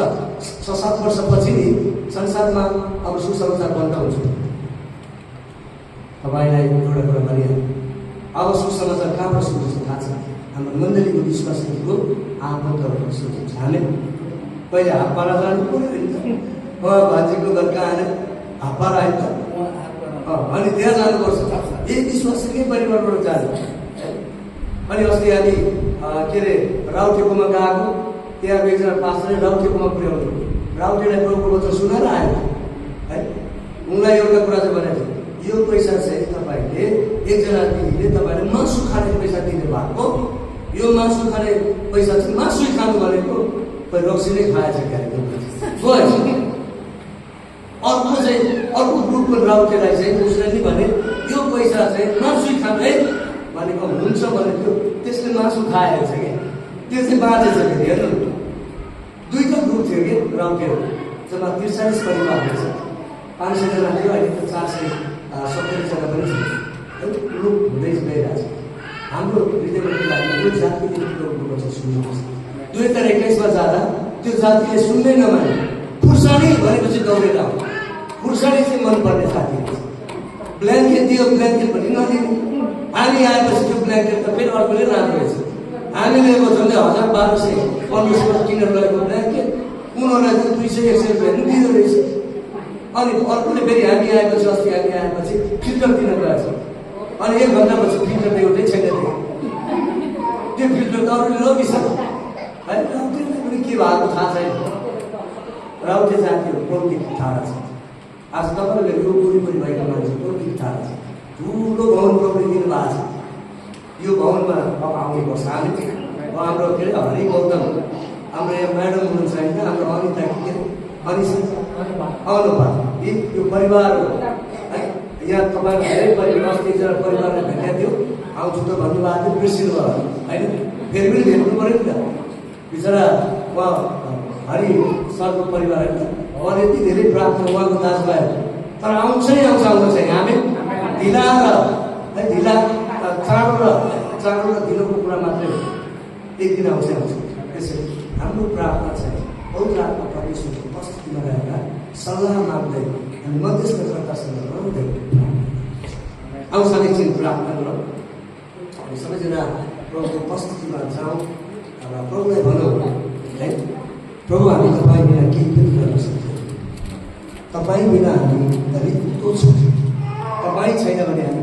6-7 वर्षपछि नि संसारमा अब सुसमाचार बन्द हुन्छ। तपाईँलाई एउटा कुरा भनिहाल्नु, अब सुसमाचार कहाँबाट सुरु हुन्छ थाहा छ? हाम्रो मण्डलीको विश्वासको आफन्तबाट सुरु हुन्छ। हामी पहिले हाप्पारा जानु पऱ्यो, उहाँ भान्जीको घर कहाँ आएर हाप्पारा आयो त, अनि त्यहाँ जानुपर्छ। यही विश्वासकै परिवारबाट जानु। अनि अस्ति हामी के अरे राउटेकोमा गएको, त्यहाँ एकजना पास्टरले राउटेकोमा पुर्याउनु, राउटेलाई प्रभुको वचन सुनाएर आयो है। उनलाई एउटा कुरा चाहिँ भनेको थियो, यो पैसा चाहिँ तपाईँले एकजना दिदीले तपाईँले मासु खाने पैसा दिनु भएको, यो मासु खाने पैसा चाहिँ मासु खानु भनेको रक्सी नै खाएछ क्या। अर्को चाहिँ अर्को ग्रुपको राउटेलाई चाहिँ उसले नि भने यो पैसा चाहिँ मासु खानु है भनेको हुन्छ भनेको, त्यसले मासु खाएको छ क्या, त्यो चाहिँ बाँचेछ फेरि हेर्नु। दुईवटा ग्रुप थियो कि राउटेहरू, जम्मा 43 परिवारहरू छ, 500 जना थियो, अहिले त 470 जना पनि छ, ग्रुप हुँदै गइरहेको छ। हाम्रो हृदयको लागि यो जातिले ग्रुपको चाहिँ सुन्नुपर्छ। 2021 जाँदा त्यो जातिले सुन्दै नमाने, फुर्सडी भनेपछि दौडेर आउँछ, फुर्सडी चाहिँ मनपर्ने जाति। ब्ल्याङ्केट दियो, ब्ल्याङ्केट पनि नदिने, हामी आएपछि त्यो ब्ल्याङ्केट त फेरि अर्कोले राम्रो रहेछ। हामीले अब झन्डै 1000-1200-1500 किनेर लगेको ब्ल्याङ्केट उनीहरूलाई त 200-100 रुपियाँ पनि दिँदो रहेछ। अनि अर्कोले फेरि हामी आएपछि, अस्ति हामी आएपछि फिल्टर दिन गएछ, अनि 1 घन्टापछि फिल्टर एउटै छैन थियो, त्यो फिल्टर त अरूले लगिसक्यो है। राउटेलाई पनि के भएको थाहा छैन, राउटे जातिहरू प्रौद्योगिक थाहा छ। आज तपाईँहरूले यो वरिपरि भएका मान्छे प्रौद्योगिक थाहा छ, ठुलो भवन प्रौद्योगिक दिनु भएको छ। यो भवनमा अब आउने वर्ष हामी हाम्रो के अरे हरि गौतम, हाम्रो यहाँ म्याडम हुनुहुन्छ होइन, हाम्रो अनिता के अनिसा अनुपा, यो परिवार है। यहाँ तपाईँहरू धेरै परिवार, अस्ति एकजना परिवारले भेटेको थियो, आउँछु त भन्नुभएको थियो, बिर्सिनु भयो होइन, फेरि पनि भेट्नु पऱ्यो नि त। बिचरा उहाँ हरि सरको परिवार होइन, उहाँले यति धेरै प्राप्त उहाँको दाजुभाइ, तर आउँछ चाहिँ हामी ढिला र है, ढिला चाँडो र ढिलोको कुरा मात्रै हो, एक दिन आउँछ। त्यसैले हाम्रो प्रार्थना चाहिँ पवित्र आत्मा परमेश्वरको उपस्थितिमा रहेर सल्लाह माग्दै अनि मध्यस्थकर्तासँग रहँदै आउँछ। एकछिन प्रार्थना गरौँ, हामी सबैजना प्रभुको उपस्थितिमा जाउँ र प्रभुलाई भनौँ है, प्रभु हामी तपाईँ बिना केही पनि गर्न सक्दैनौँ, तपाईँ बिना हामी रित्तो छौँ, तपाईँ छैन भने हामी